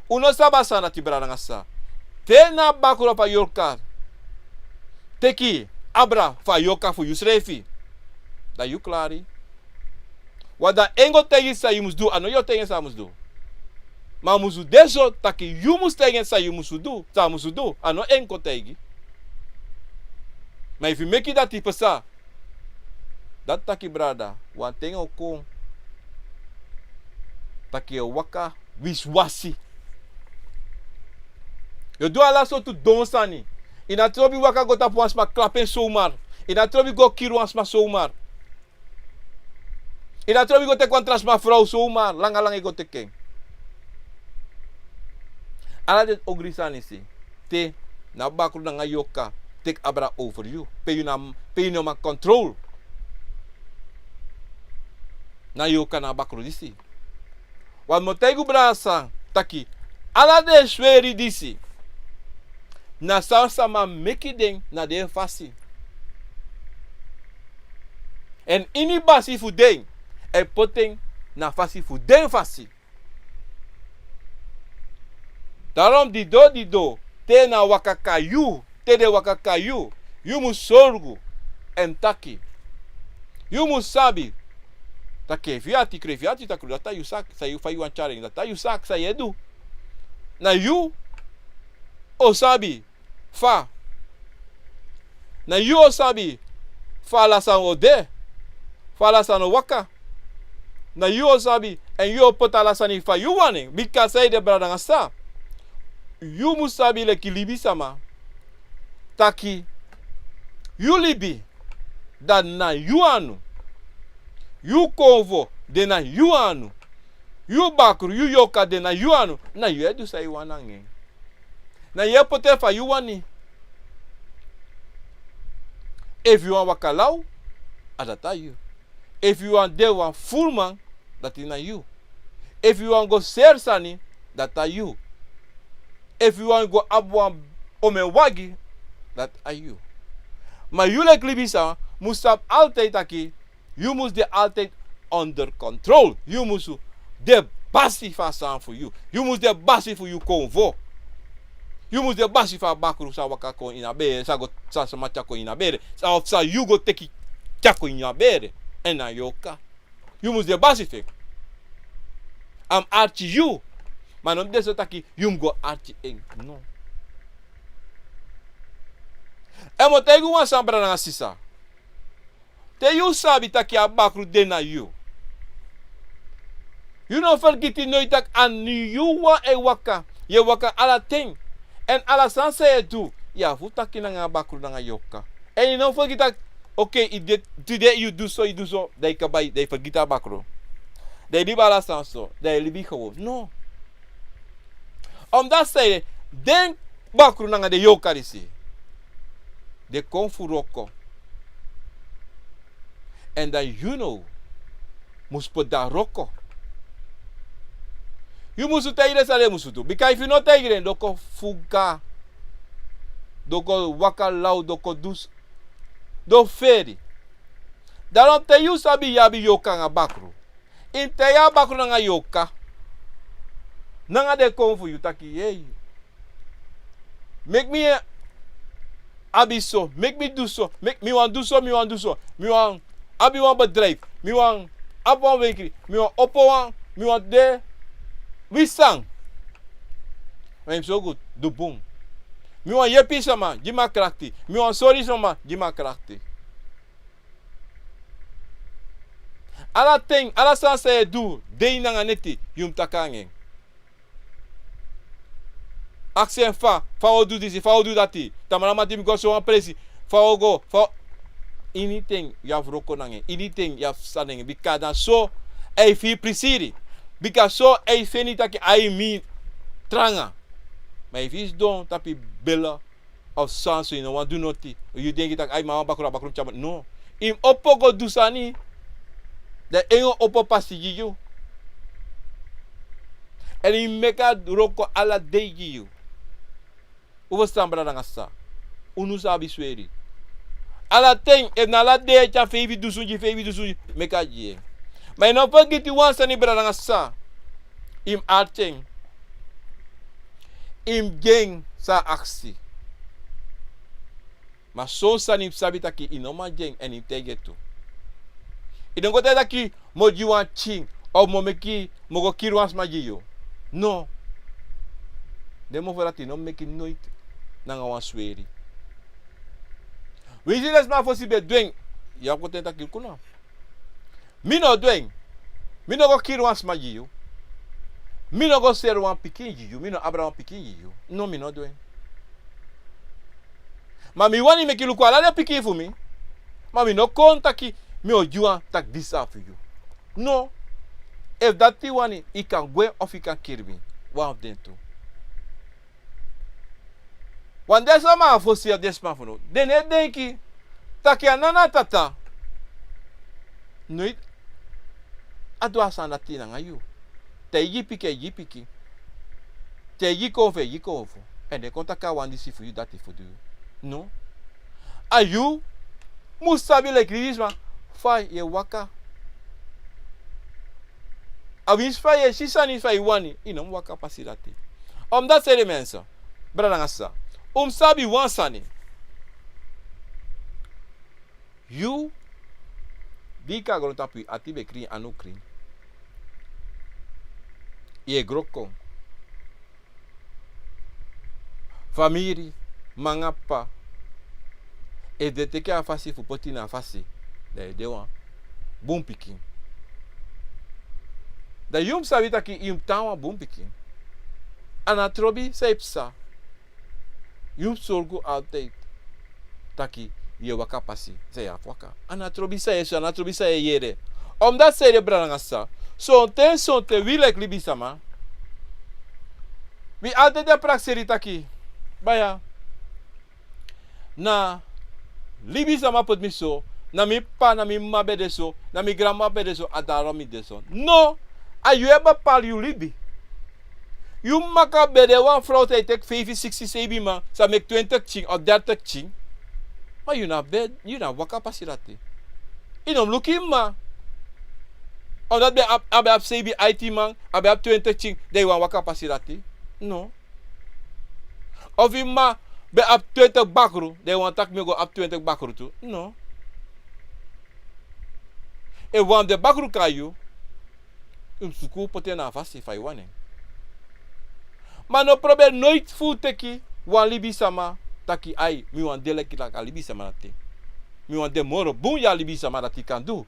un no sabi a sani dati, brada nanga sisa. Te na a bakru of a yorka teki abra fu a yorka fu yusrefi, dan yu klari. Want dan en go taigi san yu mus du, a no yu o taigi en san a mus du. Ma a mus de so taki yu mus taigi en san yu mus du, san a mus du, a no en go taigi. Ma efu yu meki dati pasa, dati taki, brada, wan ten o kon taki yu e waka wisiwasi. Yu o du ala sortu don sani. Yu no trobi waka go tapu wan sma, klapu en somar. Yu no trobi go kiri wan sma somar. Yu no trobi go teki wan tra sma frow somar, langa langa yu go teki en. Ala den ogri sani disi, te na bakru nanga yorka teki abra over yu, pe yu no, pe yu no man control. Na yorka, na bakru disi. Want mi o taigi un, brada, taki ala den sweri disi, na san sama meki den na den fasi. Èn ini basi fu den, e poti en na fasi fu den fasi. Daarom dido dido, te na waka kai yu, te den waka kai yu, yu mus sorgu èn taki. Yu mus sabi taki efu yu ati krin, efu yu ati takru, dati na yu saki, san yu, fa yu wani tyari en, dati na yu saki san yu e du. Na yu o sabi fa. Na yu o sabi fa ala sani o de, fa ala sani o waka. Na yu o sabi, èn yu o poti ala sani fa yu wani en. Bika san ede, brada nanga sisa, yu mus sabi leki libisama taki yu libi, dati na yu anu. Yu konfo de na yu anu. Yu bakru, yu yorka de na yu anu, na yu e du san yu wani nanga en. Na yu e poti en fa yu wani. Efu yu wani waka law, a dati a yu. Efu yu wani de wan furu man, dati na yu. Efu yu wani go seri sani, dati a yu. Efu yu wani go abi wan omen wagi, dati a yu. Ma yu leki libisama mus sabi altijd taki, yu mus de altijd onder controle. Yu mus de basi fu a sani fu yu. Yu mus de basi fu yu konfo. Yu mus de basi fu a bakru san waka kon ini a bere, san go, san sma tyari kon ini a bere. San, of san yu go teki tyari kon ini a bere. Èn na yorka. Yu mus de basi fu en. A mus arki yu. Ma no de so taki yu mus go arki en. No. Èn mi o taigi wan sani, brada nanga sisa. Te yu sabi taki a bakru de na yu, yu no fergiti noiti taki a na yu wan e waka. Yu e waka ala ten. Èn ala sani san yu e du, yu abi fu taki nanga a bakru nanga yorka. Èn yu no fergiti taki, oké, yu de, tide yu du so, yu du so, dan yu kaba, dan yu fergiti a bakru. Dan yu libi ala sani so, dan yu libi gewoon. No. Omdat san ede, den bakru nanga den yorka disi, den kon fu wroko. Èn dan yu now mus poti a wroko. Yu musu taigi den san den musu du. Bika efu yu no taigi den, den o kon fuga. Den o kon waka law, den o kon du s-, den o feri. Daarom te yu sabi yu abi yorka nanga bakru, yu mus taigi a bakru nanga yorka, nanga den konfo fu yu taki, yei, meki mi abi so, meki mi du so, meki, mi wani du so, mi wani du so, mi wani abi wan bedrijf, mi wani abi wan wenkri, mi wani opo wan, mi wani de wi san. Ma yu mus so gudu, du bun. Mi wani yepi sama, gi mi a krakti. Mi wani sori sama, gi mi a krakti. Ala ten, ala sani san yu e du, dei nanga neti, yu mus taki nanga en. Aksi en fa, fa wi o du disi, fa wi o du dati. Tamara mati mi go so wan presi, fa wi o go, fa wi o, ini ten yu abi wroko nanga en, ini ten yu abi sani nanga en. Bika na so a e firi prisiri. Bika so a e feni taki a e mi tranga. Ma efu yu sidon tapu yu bele, of sani so, yu no wani du noti. Yu denki taki, ai, mi a wan bakru, a bakru mus tyari mi. No. Yu mus opo go du sani. Dan en o opo pasi gi yu. Èn yu mus meki a wroko ala dei gi yu. Un ferstan, brada nanga sisa? Unu sa abi sweri. Ala ten, efu na ala dei a e tyari feifi dusun gi, feifi dusun gi, meki a gi en. Ma yu no fergiti wan sani, brada nanga sisa. Yu mus arki en. Yu mus gi en san a aksi. Ma son sani yu mus sabi taki yu no man gi en, èn yu mus taigi en tu. Yu no go taigi taki mi o gi wan pikin, of mi o meki, mi o go kiri wan sma gi yu. No. Den mofo dati yu no meki noiti nanga wan sweri. Winsi den sma fosi ben du en, yu abi kon taigi taki, luku no. Mi no du en. Mi no go kiri wan sma gi yu. Mi no go seri wan pikin gi yu. Mi no abra wan pikin gi yu. No, mi no du en. Ma mi wani meki yu luku ala den pikin fu mi. Ma mi no kon taki mi o gi wan taki disi a fu yu. No. Efu dati yu wani, yu kan gwe of yu kan kiri mi. Wan fu den tu. Wan den sma a fosi, a den sma fu now, den no e denki taki a nana, tata, noiti a du a sani dati nanga yu. Te a e gi pikin, a e gi pikin. Te a e gi konfo, a e gi konfo. Èn den kon taki a wan disi fu yu, dati fu du yu. No. A yu mus sabi leki libisma fa yu e waka. A winsi fa yu e si sani fa yu wani, yu no mus waka pasi dati. Omdat san ede, mensen, brada nanga sisa, un mus sabi wan sani. Yu, di yu kon na grontapu, yu ati ben krin, yu anu krin. Yu e gro kon. Famiri, mama, p'pa, efu den teki a fasi fu poti na a fasi, dan yu e de wan bun pikin. Dan yu mus sabi taki yu mus tan wan bun pikin. A no trobi san e psa. Yu mus sorgu altijd taki yu e waka pasi san yu abi fu waka. A no trobi san yu e si, a no trobi san yu e yere. Omdat san ede, brada nanga sisa, Sonten sonten wi leki libisama, wi altide prakseri taki, baya, na libisama poti mi so, na mi p'pa, na mi m'ma ben de so, na mi granma ben de so, a daro mi de so. No, a yu e bepali yu libi. Yu m'ma kan ben de wan frow san e teki feifi, siksi, seibi man, san meki twenti pikin of derti pikin. Ma yu na ben, yu na waka pasi dati. Yu no mus luku yu m'ma. Omdat ben abi, a ben abi seibi, aiti man, a ben abi twenti pikin, dan yu wani waka pasi dati. No. Of yu m'ma ben abi twenti bakru, dan yu wani taki mi o go abi twenti bakru tu. No. Efu wan fu den bakru kon na yu, yu mus suku poti en na a fasi fa yu wani en. Ma no probeer noiti fu teki wan libisama taki ai, mi wani de leki a libisama dati. Mi wani de moro bun, a libisama dati kan du.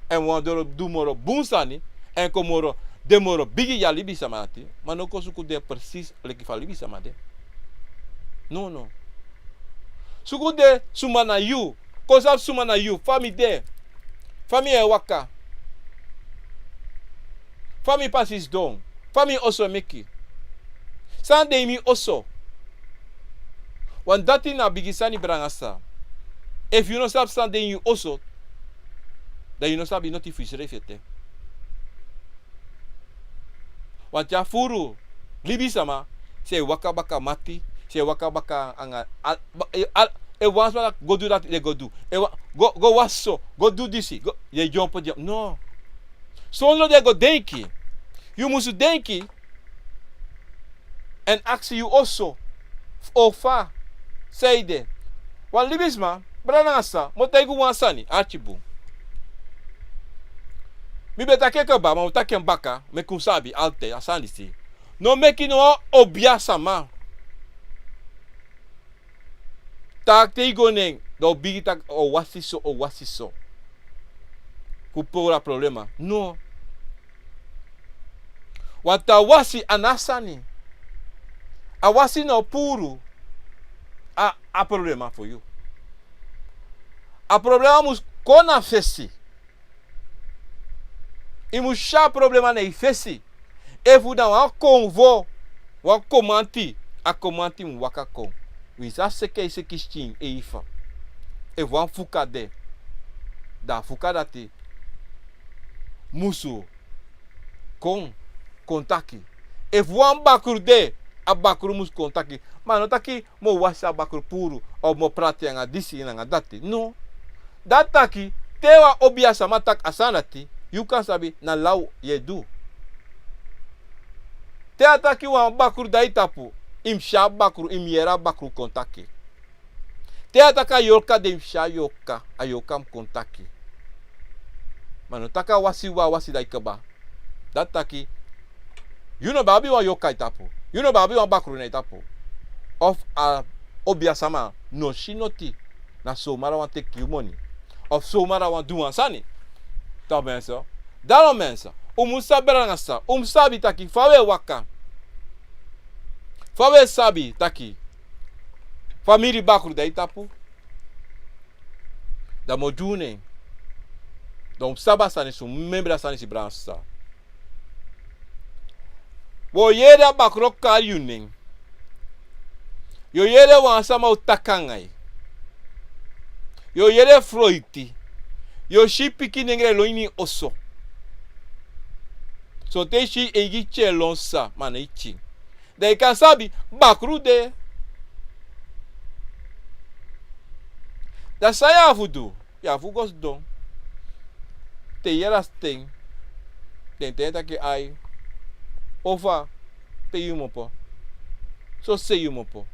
Èn mi wani du moro bun sani, èn kon moro, de moro bigi, a libisama dati. Ma no kon suku de precies leki fa a libisama de. No, no. Suku de suma na yu. Kon sabi suma na yu, fa mi de, fa mi e waka, fa mi pasi sidon, fa mi oso e meki, san de ini mi oso. Want dati na bigi sani, brada nanga sisa. Efu yu no sabi san de ini yu oso, dan yu no sabi noti fu yusrefi ete. Want a furu libisama, san e waka baka mati, san e waka baka anga, al, ba, e, al, e wan sma go du dati, den go du. E wa, go, go wasi so, go du disi, go, yu e dyompo, dyompo. No. Sondro den go denki. Yu musu denki. Èn aksi yu oso, o fa, san ede. Wan libisma, brada nanga sisa, mi o taigi wan sani, arki bun. Mi ben taki en kaba, ma mi o taki en baka, meki un sabi altijd a sani disi. No meki no wan obiasama taki te yu go na en, dan a o bigin taki a o wasi so, a o wasi so. Kon puru a problema. No. Want a wasi a no a sani. A wasi no o puru a, a problema fu yu. A problema mus kon na fesi. Yu mus si a problema na yu fesi. Efu na wan konvo, wan komanti, a komanti mus waka kon. Winsi a seki e seki skin e ifa. Efu wan fuka de, dan a fuka dati musu kon, kon taki. Efu wan bakru de, a bakru musu kon taki. Ma a no taki mi o wasi a bakru puru, of mi o prati anga disi nanga dati. No. Dati taki, te wan obiasama taki a sani dati, yu kan sabi na law yu e du. Te a taki wan bakru de a yu tapu, yu mus si a bakru, yu mus yere a bakru kon taki. Te a taki a yorka de, yu mus si a yorka, a yorka mus kon taki. Ma no taki a wasi, wan wasi dan yu kaba. Dati taki, yu no ben abi wan yorka na yu tapu. Yu no ben abi wan bakru na yu tapu. Of a obiasama no si noti, na somara wani teki yu moni. Of somara wani du wan sani. Toch mensen, daarom mensen, un mus sabi, brada nanga sisa, un mus sabi taki fa un e waka. Fa un e sabi taki famiri bakru de a yu tapu. Dan mi o du nen. Dan un mus sabi a sani disi, un mus membri a sani disi, brada nanga sisa. Wi o yere a bakru o kari yu nen. Yu o yere wan sama o taki anga yu. Yu o yere froiti. Yu o si pikinengre e lon ini oso. Sonten yu si eigi pikin e lon, sisa, ma a no yu pikin. Dan yu kan sabi bakru de. Dan san yu abi fu du? Yu abi fu go sidon. Te yu yere a sten, den e taki ai, ofa, pe yu mus opo? Soseei yu mus opo.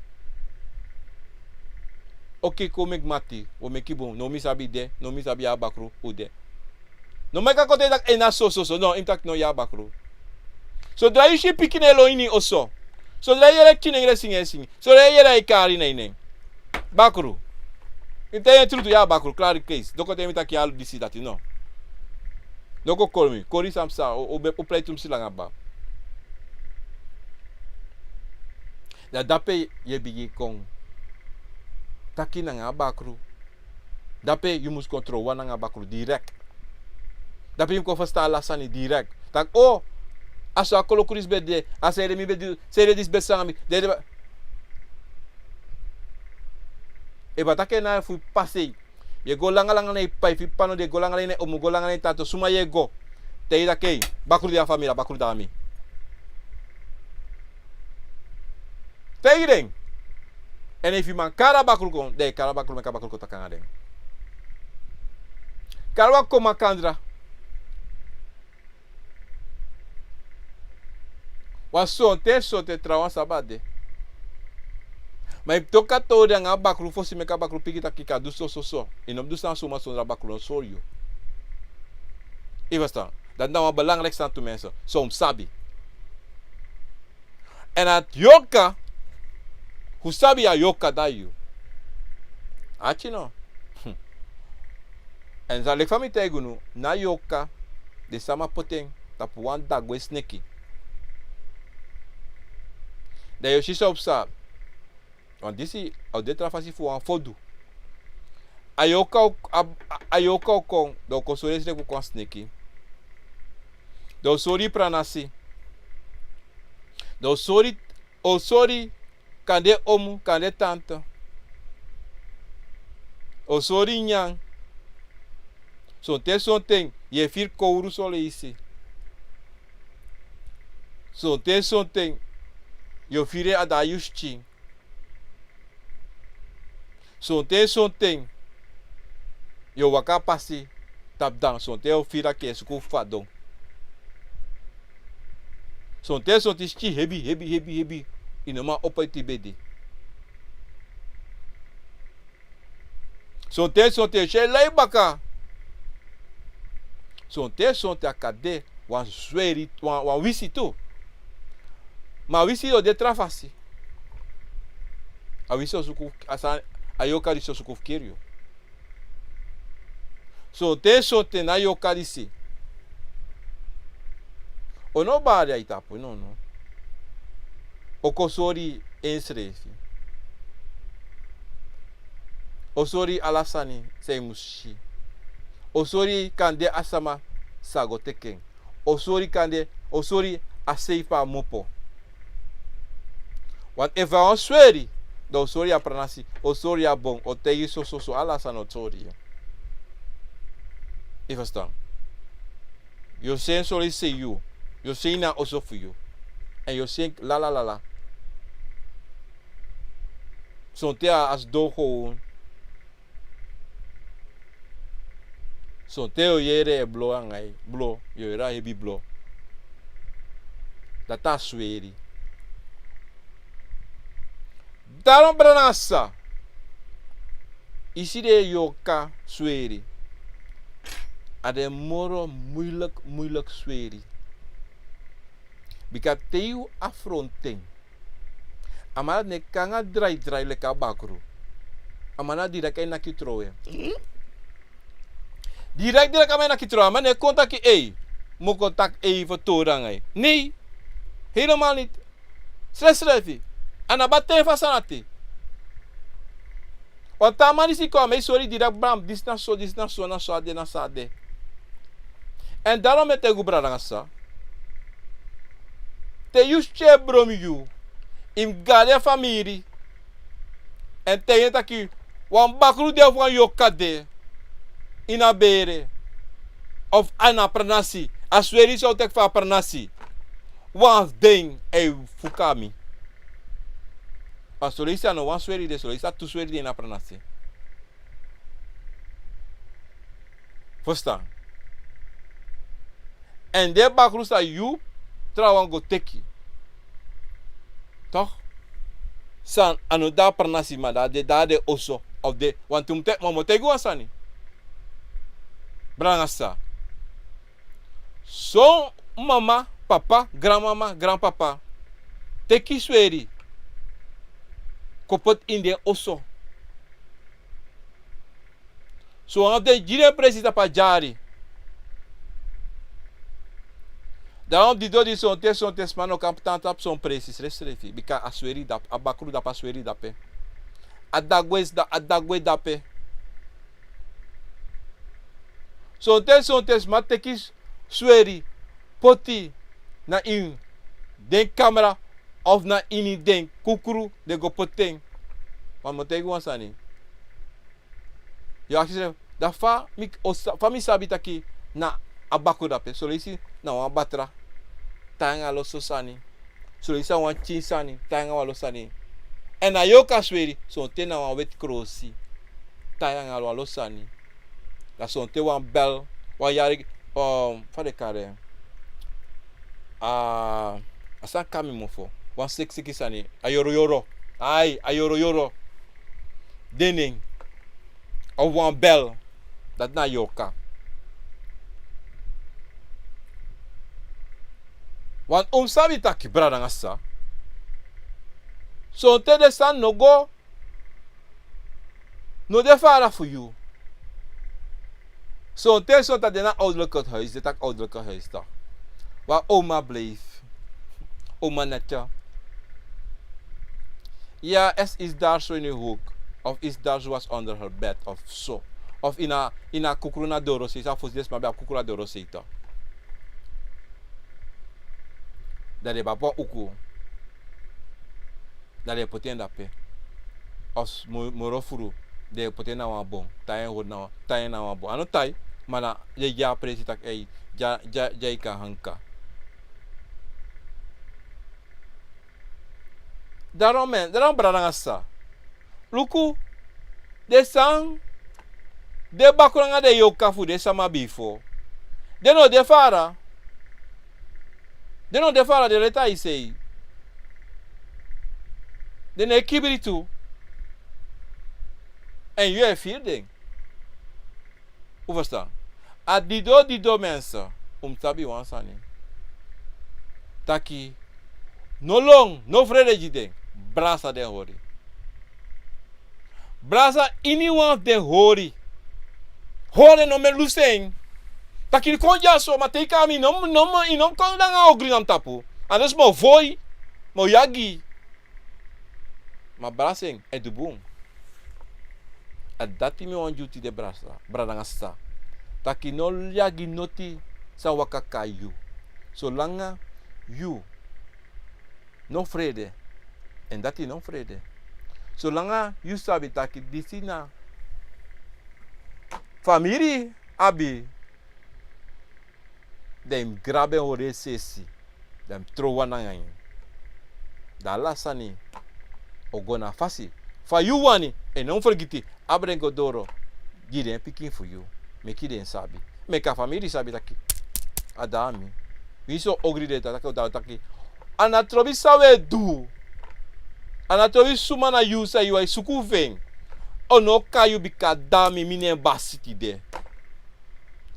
Oke, kon meki mati, wi o meki bun. No, mi sabi de, no, mi sabi yu abi bakru, un de. No meki a kon taki en na so so so, no, yu mus taki no, yu abi bakru. Sodra yu si pikin e lon ini oso, sodra yu yere pikinengre singi e singi, sodra yu yere ai kari na yu nen, bakru. Yu mus taigi en trutu, yu abi bakru, klari keisi. No kon taigi mi taki yu abi disi dati, no. No kon kori mi, kori san psa, o, o, o prei tu mi si langa ba. Dan dape yu e bigin kon taki nanga a bakru. Dape yu mus kon trow wan nanga bakru direct. Dape yu mus kon ferstan ala sani direct. Taki o, a so a koloku disi ben de, a sede mi ben du, sede disi ben sanga mi, dede ba. Efu a taki en na fu pasei. Yu e go langa langa na yu p'pa, efu yu p'pa no de, go langa langa na yu omu, go langa langa na yu tata, suma yu e go. Te yu taki ei, bakru de a famiri, a bakru de a mi. Taigi den. Èn efu yu man kari a bakru kon, dan yu kari a bakru, meki a bakru kon taki nanga den. Kari wan kon makandra. Wan sonten sonten trawan sabi a de. Ma yu toki a tori nanga a bakru fosi, meki a bakru piki taki yu kan du so so so. Yu no mus du sani suma sondro a bakru no sori yu. Yu ferstan? Dati na wan belangrijk sani tu mensen. So un mus sabi. Èn a yorka, un sabi a yorka dati yu. Ati no. Èn san leki fa mi taigi unu, na yorka, den sama poti en tapu wan dagwe sneki. Dan yu o si san o psa. Want disi a o de tra fasi fu wan fodu. A yorka o, a, a, a yorka o kon, dan o kon sori en sreki fu kon a sneki. Dan o sori pranasi. Dan o sori, o sori kande omu, kande tante. O sori nyan. Sonten sonten yu e firi kowru soleisi. Sonten sonten yu o firi en a da yu skin. Sonten sonten yu o waka a pasi tapu dan, sonten yu o firi a ke suku fadon. Sonten sonten skin hebi, hebi, hebi, hebi. Yu no man opo ete yu bedi. Sonten sonten yu si en lai baka. Sonten sonten a kan de wan sweri, wan, wan wisi tu. Ma a wisi o de tra fasi. A wisi o suku, a san, a yorka disi o suku fu kiri yu. Sonten sonten na yorka disi o no bari a yu tapu, no, no. O kon sori ensrefi. O sori ala sani san yu mus si. O sori kande a sama sa go teki en. O sori kande, o sori a sei fu a mopo. Want efu a wan sweri, dan o sori a pranasi, o sori a bon, o taigi so, so, so, ala sani o sori yu. Yu ferstan? Yu o si en soleisi yu, yu o si en na a oso fu yu. Èn yu o si en lala, lala. Sonten a sidon kon. Sonten yu o yere en blo nanga yu, blo, yu o yere a hebi blo. Dati a sweri. Daarom brada nanga sisa, yu si den yorka sweri, a de moro moeilijk, moeilijk sweri. Bika te yu afrontu en, a man dati no e kon nanga drai drai leki a bakru. A man dati direct e naki trowe. Direct, direct a man e naki trowe. A man no e kon taki ei, mi o kon taki ei fu tori nanga yu. Nee. Helemaal niet. Srefsrefi. A no abi a ten fu a sani dati. Wan taa man disi kon, a man e sori yu direct, bram, disi na so, disi na so, na so a de, na so a de. Èn daarom mi e taigi un brada nanga sisa, te yu skin e bron yu, yu mus gadi a famiri. Èn taigi en taki wan bakru de of wan yorka de ini a bere, of a na pranasi, a sweri san o teki fu a pranasi. Wan fu den e fuka mi. A soleisi a no wan sweri de, soleisi a tu sweri de ini a pranasi. Ferstan? Èn den bakru san yu trawan go teki, toch, san a no de a pranasi, ma dan a de, dan a de oso, of de, want un mus te, ma mi o taigi un wan sani. Brada nanga sisa. Son mama, papa, granmama, granpapa teki sweri kon poti ini den oso. So wan fu den gi den presi tapu a dyari. Dan wan fu di doti, sonten, sonten sma no kan tan tapu son presi srefsrefi. Bika a sweri de ape, a bakru de ape, a sweri de ape. A dagwe de, a dagwe de ape. Sonten, sonten sma teki sweri. poti na ini den kamra of na ini den kukru den go poti en. Ma mi o taigi wan sani. Yu aksi srefi, da fa mi o sa- fa mi sabi taki na a bakru dape? Son leisi na wan batra, tai anga lo so sani. Son leisi na wan pikin sani, tai anga wan lo sani. Èn a yorka sweri, sonten na wan weti krosi, tai anga wan lo sani. Da sonten wan bel, wan yari, um, fa den kari en? A, a sani kon na mi mofo. Wan sikisiki sani, a yoroyoro. Ai, a yoroyoro. Den nen. Of wan bel. Dati na yorka. Want un sabi taki, brada nanga sisa, sonten den sani no go, no de fara fu yu. Sonten, sonten den na ouderlijk huis, den taki ouderlijk huis toch. Waar oma bleef. Oma Netje. Ja, es is daar zo in uw hoek. Of is daar zo was onder haar bed of zo. Of in a, in a kukru na doro sei, sa fosi den sma ben abi kukru na doro sei toch. Dan den ben abi wan uku. Dan den poti en dape. Of mo- moro furu, den poti en na wan bon. Tai en hori na wan, tai en na wan bon. A no tai, ma na den e gi a presi taki, ei, dya, dya, dya yu kan hanka. Daarom men, daarom brada nanga sisa. Luku, den sani, den bakru nanga den yorka fu den sama bifo, den no de fara. Den no de fara, den leti a i sei. Den no e kibri tu. Èn yu e firi den. Un ferstan? A didon, didon, mensen, un mus sabi wan sani. Taki, no lon, no frede gi den. Brasa den hori. Brasa iniwan fu den hori. Hori, no mu e lusu en. Taki i kon dyaso, ma te i kon a mi, no, no, i no mu kon nanga ogri na mi tapu. Anders mi o foi, mi o yagi. Ma brasa en, e du bun. A dati mi wani gi un tide, brasa, brada nanga sisa. Taki no yagi noti san waka kon na yu. Solanga yu no frede, èn dati no frede. Solanga yu sabi taki disi na famiri abi, dan yu mus grabu en hori e sesi. Dan yu mus trow wan nanga en. Dan ala sani o go na fasi fa yu wani. Èn no mus fergiti, abra en go doro gi den pikin fu yu. Meki den sabi. Meki a famiri sabi taki a de na mi. Winsi ogri de, taki, taki, a na trobi san wi e du. A na trobi suma na yu san yu wani suku fu en. O no kon na yu bika a de na mi, mi na en basi tide.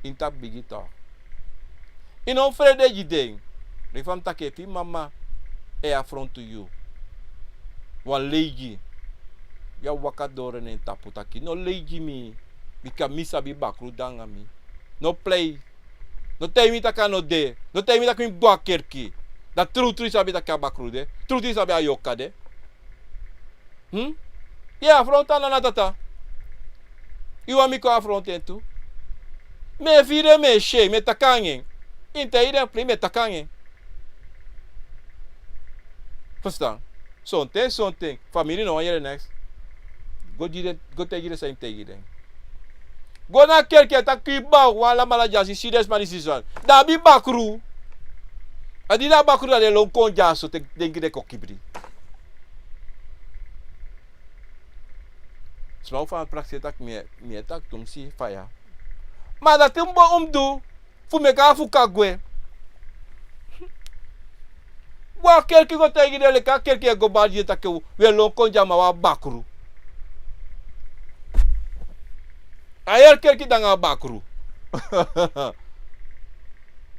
Ini tapu bigi toch. I no frede gi den. Leki fa mi taki, efu i mama e afrontu yu, wan leigi, yu e waka doro na en tapu taki no leigi mi. Bika mi sabi bakru de nanga mi. No plei. No taigi mi taki a no de. No taigi mi taki mi mus go a kerki. Dan trutru i sabi taki a bakru de. Trutru i sabi a yorka de. Hmm? Yu e afrontu a nana tata. I wani mi kon afrontu en tu? Mi e firi en, mi e si en, mi e taki nanga en. I no taigi den plei, mi e taki nanga en. Ferstan? Sonten, sonten famiri no wani yere neks. Go gi den, go taigi den san i mus taigi den. Go na kerki, e taki yu bakru, wan alamala dyasi, si den sma disi sani. Dan a abi bakru. A di den abi bakru, dan den lon kon dyaso te den gi den kon kibri. Sma o fa prakseri taki mi e, mi e taki tu mus si faya. Ma dati un bo un mus du fu meki a fuka gwe. Go a kerki go taigi den, leki a kerki e go bari gi den taki wi e lon kon gi a man wan bakru. A heri kerki de nanga bakru.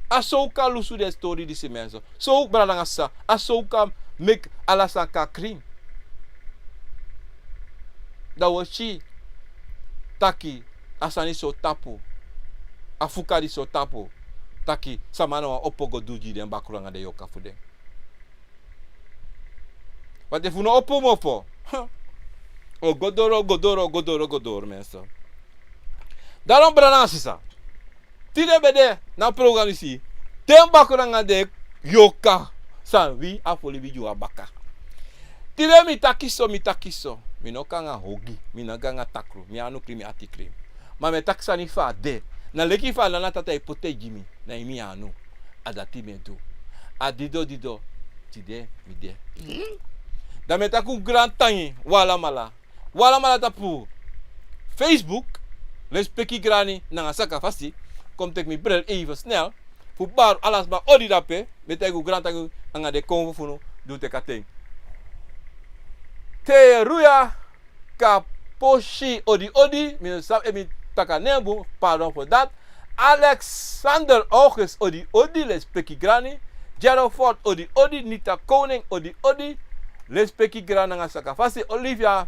A so un kan lusu den stori disi, mensen. So un, brada nanga sisa, a so un kan meki ala sani kon krin. Dan wi o si taki a sani disi o tapu. A fuka disi o tapu. Taki sama no wani opo go du gi den bakru nanga den yorka fu den. Want efu un no opo mopo, o go doro, o go doro, o go doro, o go doro, mensen. Daarom, brada nanga sisa, tide mi ben de na a program disi. Den bakru nanga den yoka san wi a fo libi gi wan baka. Tide mi taki so, mi taki so. Mi no kon nanga hogi, mi no kon nanga takru, mi anu krin, mi ati krin. Ma mi e taki sani fa a de. Na leki fa a nana tata e poti gi mi, na ini mi anu. A dati mi e du. A dido dido, tide mi de. Dan mi e taki un grantangi, un alamala. Un alamala tapu Facebook, lespeki grani nanga sakafasi, kon mi teki mi bril even snel, fu baru ala sma odi dape, mi e taigi un grantangi nanga den konfo fu unu di un teki a ten. Teruya Kaposhi odi odi, mi no sabi efu mi taki a nen bun, pardon for that. Alexander August odi odi, lespeki grani. Gerald Ford odi odi, Nita Koning odi odi, lespeki grani nanga sakafasi. Olivia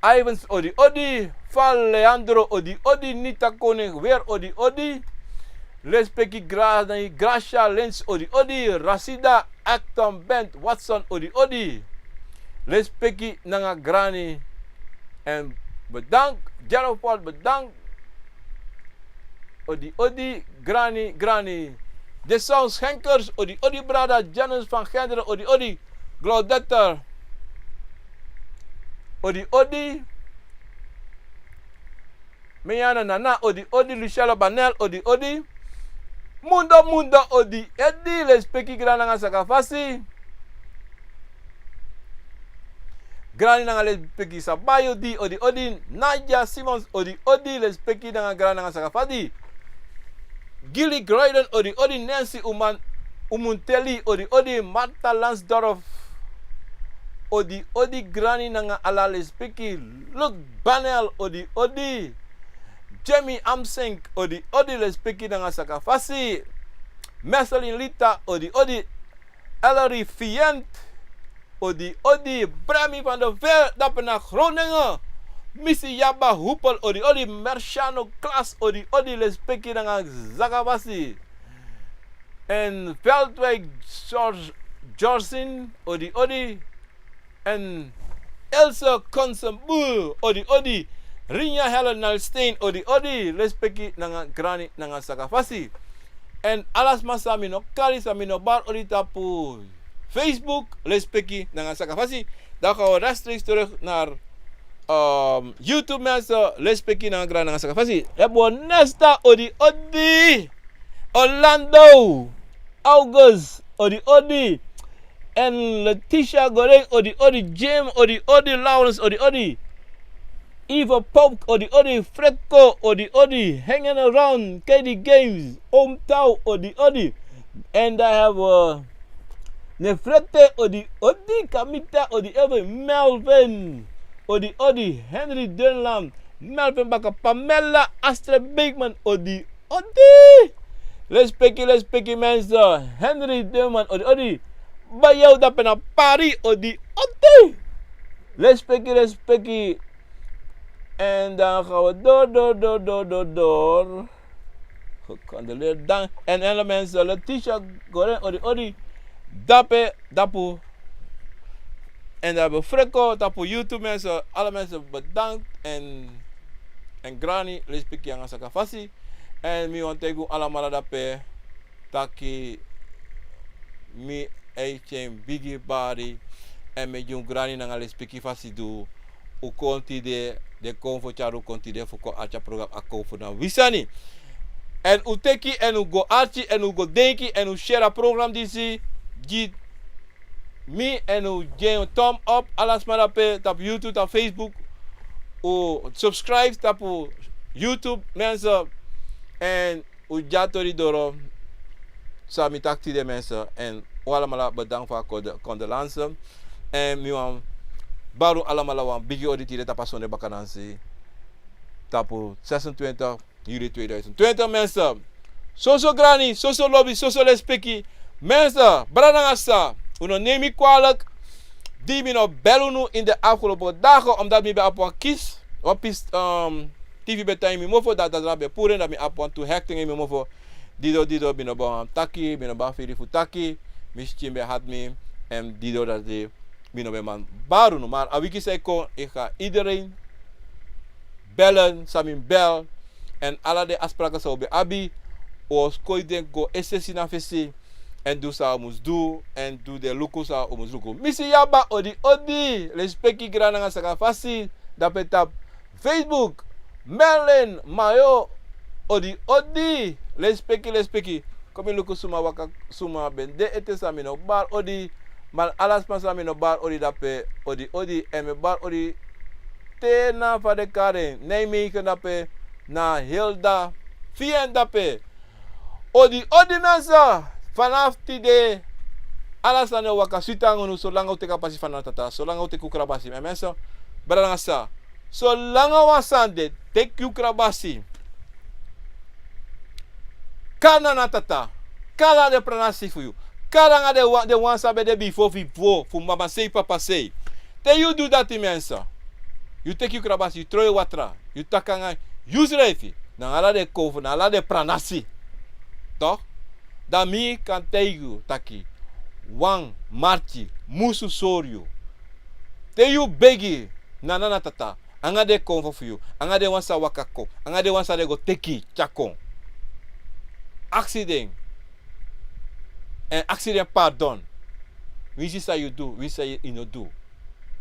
Ivans odi odi, Fal Leandro odi odi, Nita Koning weer odi odi, lespeki grani. Gracia Lens odi odi, Rasida Acton Bent Watson odi odi, lespeki nanga grani. En bedank, Gerald Ford bedank. Odi odi, grani, grani. De Sounds Henkers odi odi, brada Janus van Genderen odi odi, Claudette odi odi, Menyana Nana odi odi, Luciano Banel odi odi, Mundo Mundo odi odi, lespeki grani nanga sakafasi. Grani nanga lespeki Sabayo di odi odi, Nadia Simons odi odi, lespeki nanga grani nanga sakafasi. Gilly Groyden odi odi, Nancy Uman Umunteli odi odi, Martha Lansdorf odi odi, grani nanga ala lespeki. Luke Banel odi odi, Jamie Amsink odi odi, lespeki nanga sakafasi. Marceline Lita odi odi, Ellery Fient odi odi, Bremi van der Vel dape na Groningen. Misi Yaba Hupel odi odi, Merciano Klas odi odi, lespeki nanga sakafasi. En Veldwijk George Georgin odi odi, en Else Konsenbul odi odi, Rinja Helen Nalstein odi odi, lespeki nanga grani nanga sakafasi. En ala sma san mi no kari, san mi no bari odi tapu Facebook, lespeki nanga sakafasi. Dan gaan we rechtstreeks terug naar, ehm, YouTube, mensen. Lespeki nanga grani nanga sakafasi. Hebben we Nesta odi odi, Orlando August odi odi, en Letitia Goreng odi odi, Jim odi odi, Lawrence odi odi, Ivo Pope odi odi, Fredko odi odi, Hanging Around, K D Games, Omtau odi odi. En dan hebben we Nefrete odi odi, Kamita odi odi, Melvin odi odi, Henry Dunlam, Melvin Baka, Pamela, Astrid Beekman odi odi, lespeki, lespeki, mensen. Henry Dunman odi odi, Bayau dape na Paris odi odi, lespeki, lespeki. En dan gaan we door, door, door, door, door, door. Gecondoleerd. Dan, en alle mensen, Letitia Goren odi odi, dape, dapu. En dan hebben we Frekko tapu YouTube, mensen. Alle mensen bedankt. En, en grani, lespeki nanga sakafasi. En mi wani taigi un alamala dape taki mi e tyari bigi bari. En mi e gi un grani nanga lespeki fasi di un kon tide, den kon fu tyari un kon tide fu kon arki a program Akomfo na wi sani. En un teki en un go arki en un go denki en un share a program disi gi mi en un gi en un thumb up. Ala sma dape tapu YouTube, tapu Facebook. Un subscribe tapu YouTube, mensen. En un gi a tori doro san mi taki tide, mensen. En un alamala bedankt fu a condoleance. En mi wani bari un alamala wan bigi odi tide tapu a sonde bakanansi, tapu zesentwintig juli tweeduizend twintig, mensen. Soso grani, soso lobi, soso lespeki. Mensen, brada nanga sisa, un no neem mi kwalijk di mi no bel unu in de afgelopen dagen, omdat mi ben abi wan kisi, wan pis, ehm, T V ben tan in mi mofo, dati dati ben puru en, dan mi abi wantu hecting in mi mofo. Dido, dido, mi no ben wani taki, mi no ben abi firi fu taki, mi skin ben hati mi, en dido dati mi no ben man bari unu. Maar a wiki san e kon, ik ga iedereen bellen san mi bel. En ala den afspraken san un ben abi, o skoi den go esesi na fesi, èn du san a mus du, èn du den luku san a mus luku. Mi si yu abi odi odi, lespeki, grani nanga saka fasi, dape tapu Facebook, Merlin Mayo, odi odi, lespeki, lespeki. Kon mi luku suma waka, suma ben de ete san mi no bari odi, ma ala sma san mi no bari odi dape, odi odi, èn mi bari odi te na fa den kari en, Nijmegen dape, na Hilda, fi en dape. Odi odi, mensen, fanafu tide, ala sani o waka switi nanga unu, solanga un teki a pasi fu Nana Tata, solanga un teki un krabasi, mi mensen, brada nanga sisa. Solanga wan sani de, teki yu krabasi. Kari Nana Tata. Kari ala den pranasi fu yu. Kari nanga den wan, den wan san ben de bifo, bifo, fu mama sei, papa sei. Te yu du dati, mensen, yu teki yu krabasi, yu tron yu watra, yu taki nanga yusrefi, nanga ala den konfo, nanga ala den pranasi. Toch? Dan mi kan taigi yu taki wan marki musu sori yu. Te yu begi na Nana Tata, anga den konfo fu yu, anga den wan san waka kon, anga den wan san den go teki tyari kon, aksi den, èn aksi den pardon. Winsi san yu du, winsi san yu no du,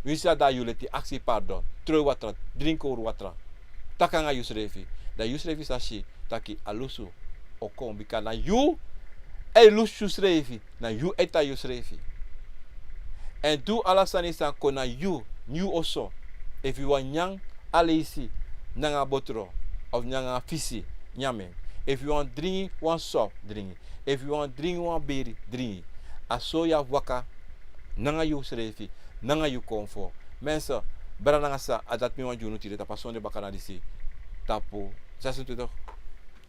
winsi san de na yu leti, aksi pardon, tron yu watra, dringi kowru watra, taki nanga yusrefi. Dan yusrefi sa si taki a lusu o kon, bika na yu e lusu yusrefi, na yu e tan yusrefi. Èn du ala sani san kon na yu, na yu oso. Efu yu wani nyan aleisi nanga botro, of nanga fisi, nyan en. Efu yu wani dringi wan sop, dringi. Efu yu wani dringi wan beri, dringi. A so yu abi waka nanga yusrefi, nanga yu konfo. Mensen, brada nanga sisa, a dati mi wani gi unu tide tapu a sonde bakana disi, tapu zesentwintig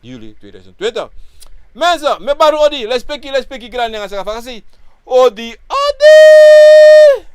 juli tweeduizend twintig. Mensen, mi e bari un odi, lespeki, lespeki, grani nanga saka fasi. Odi odi.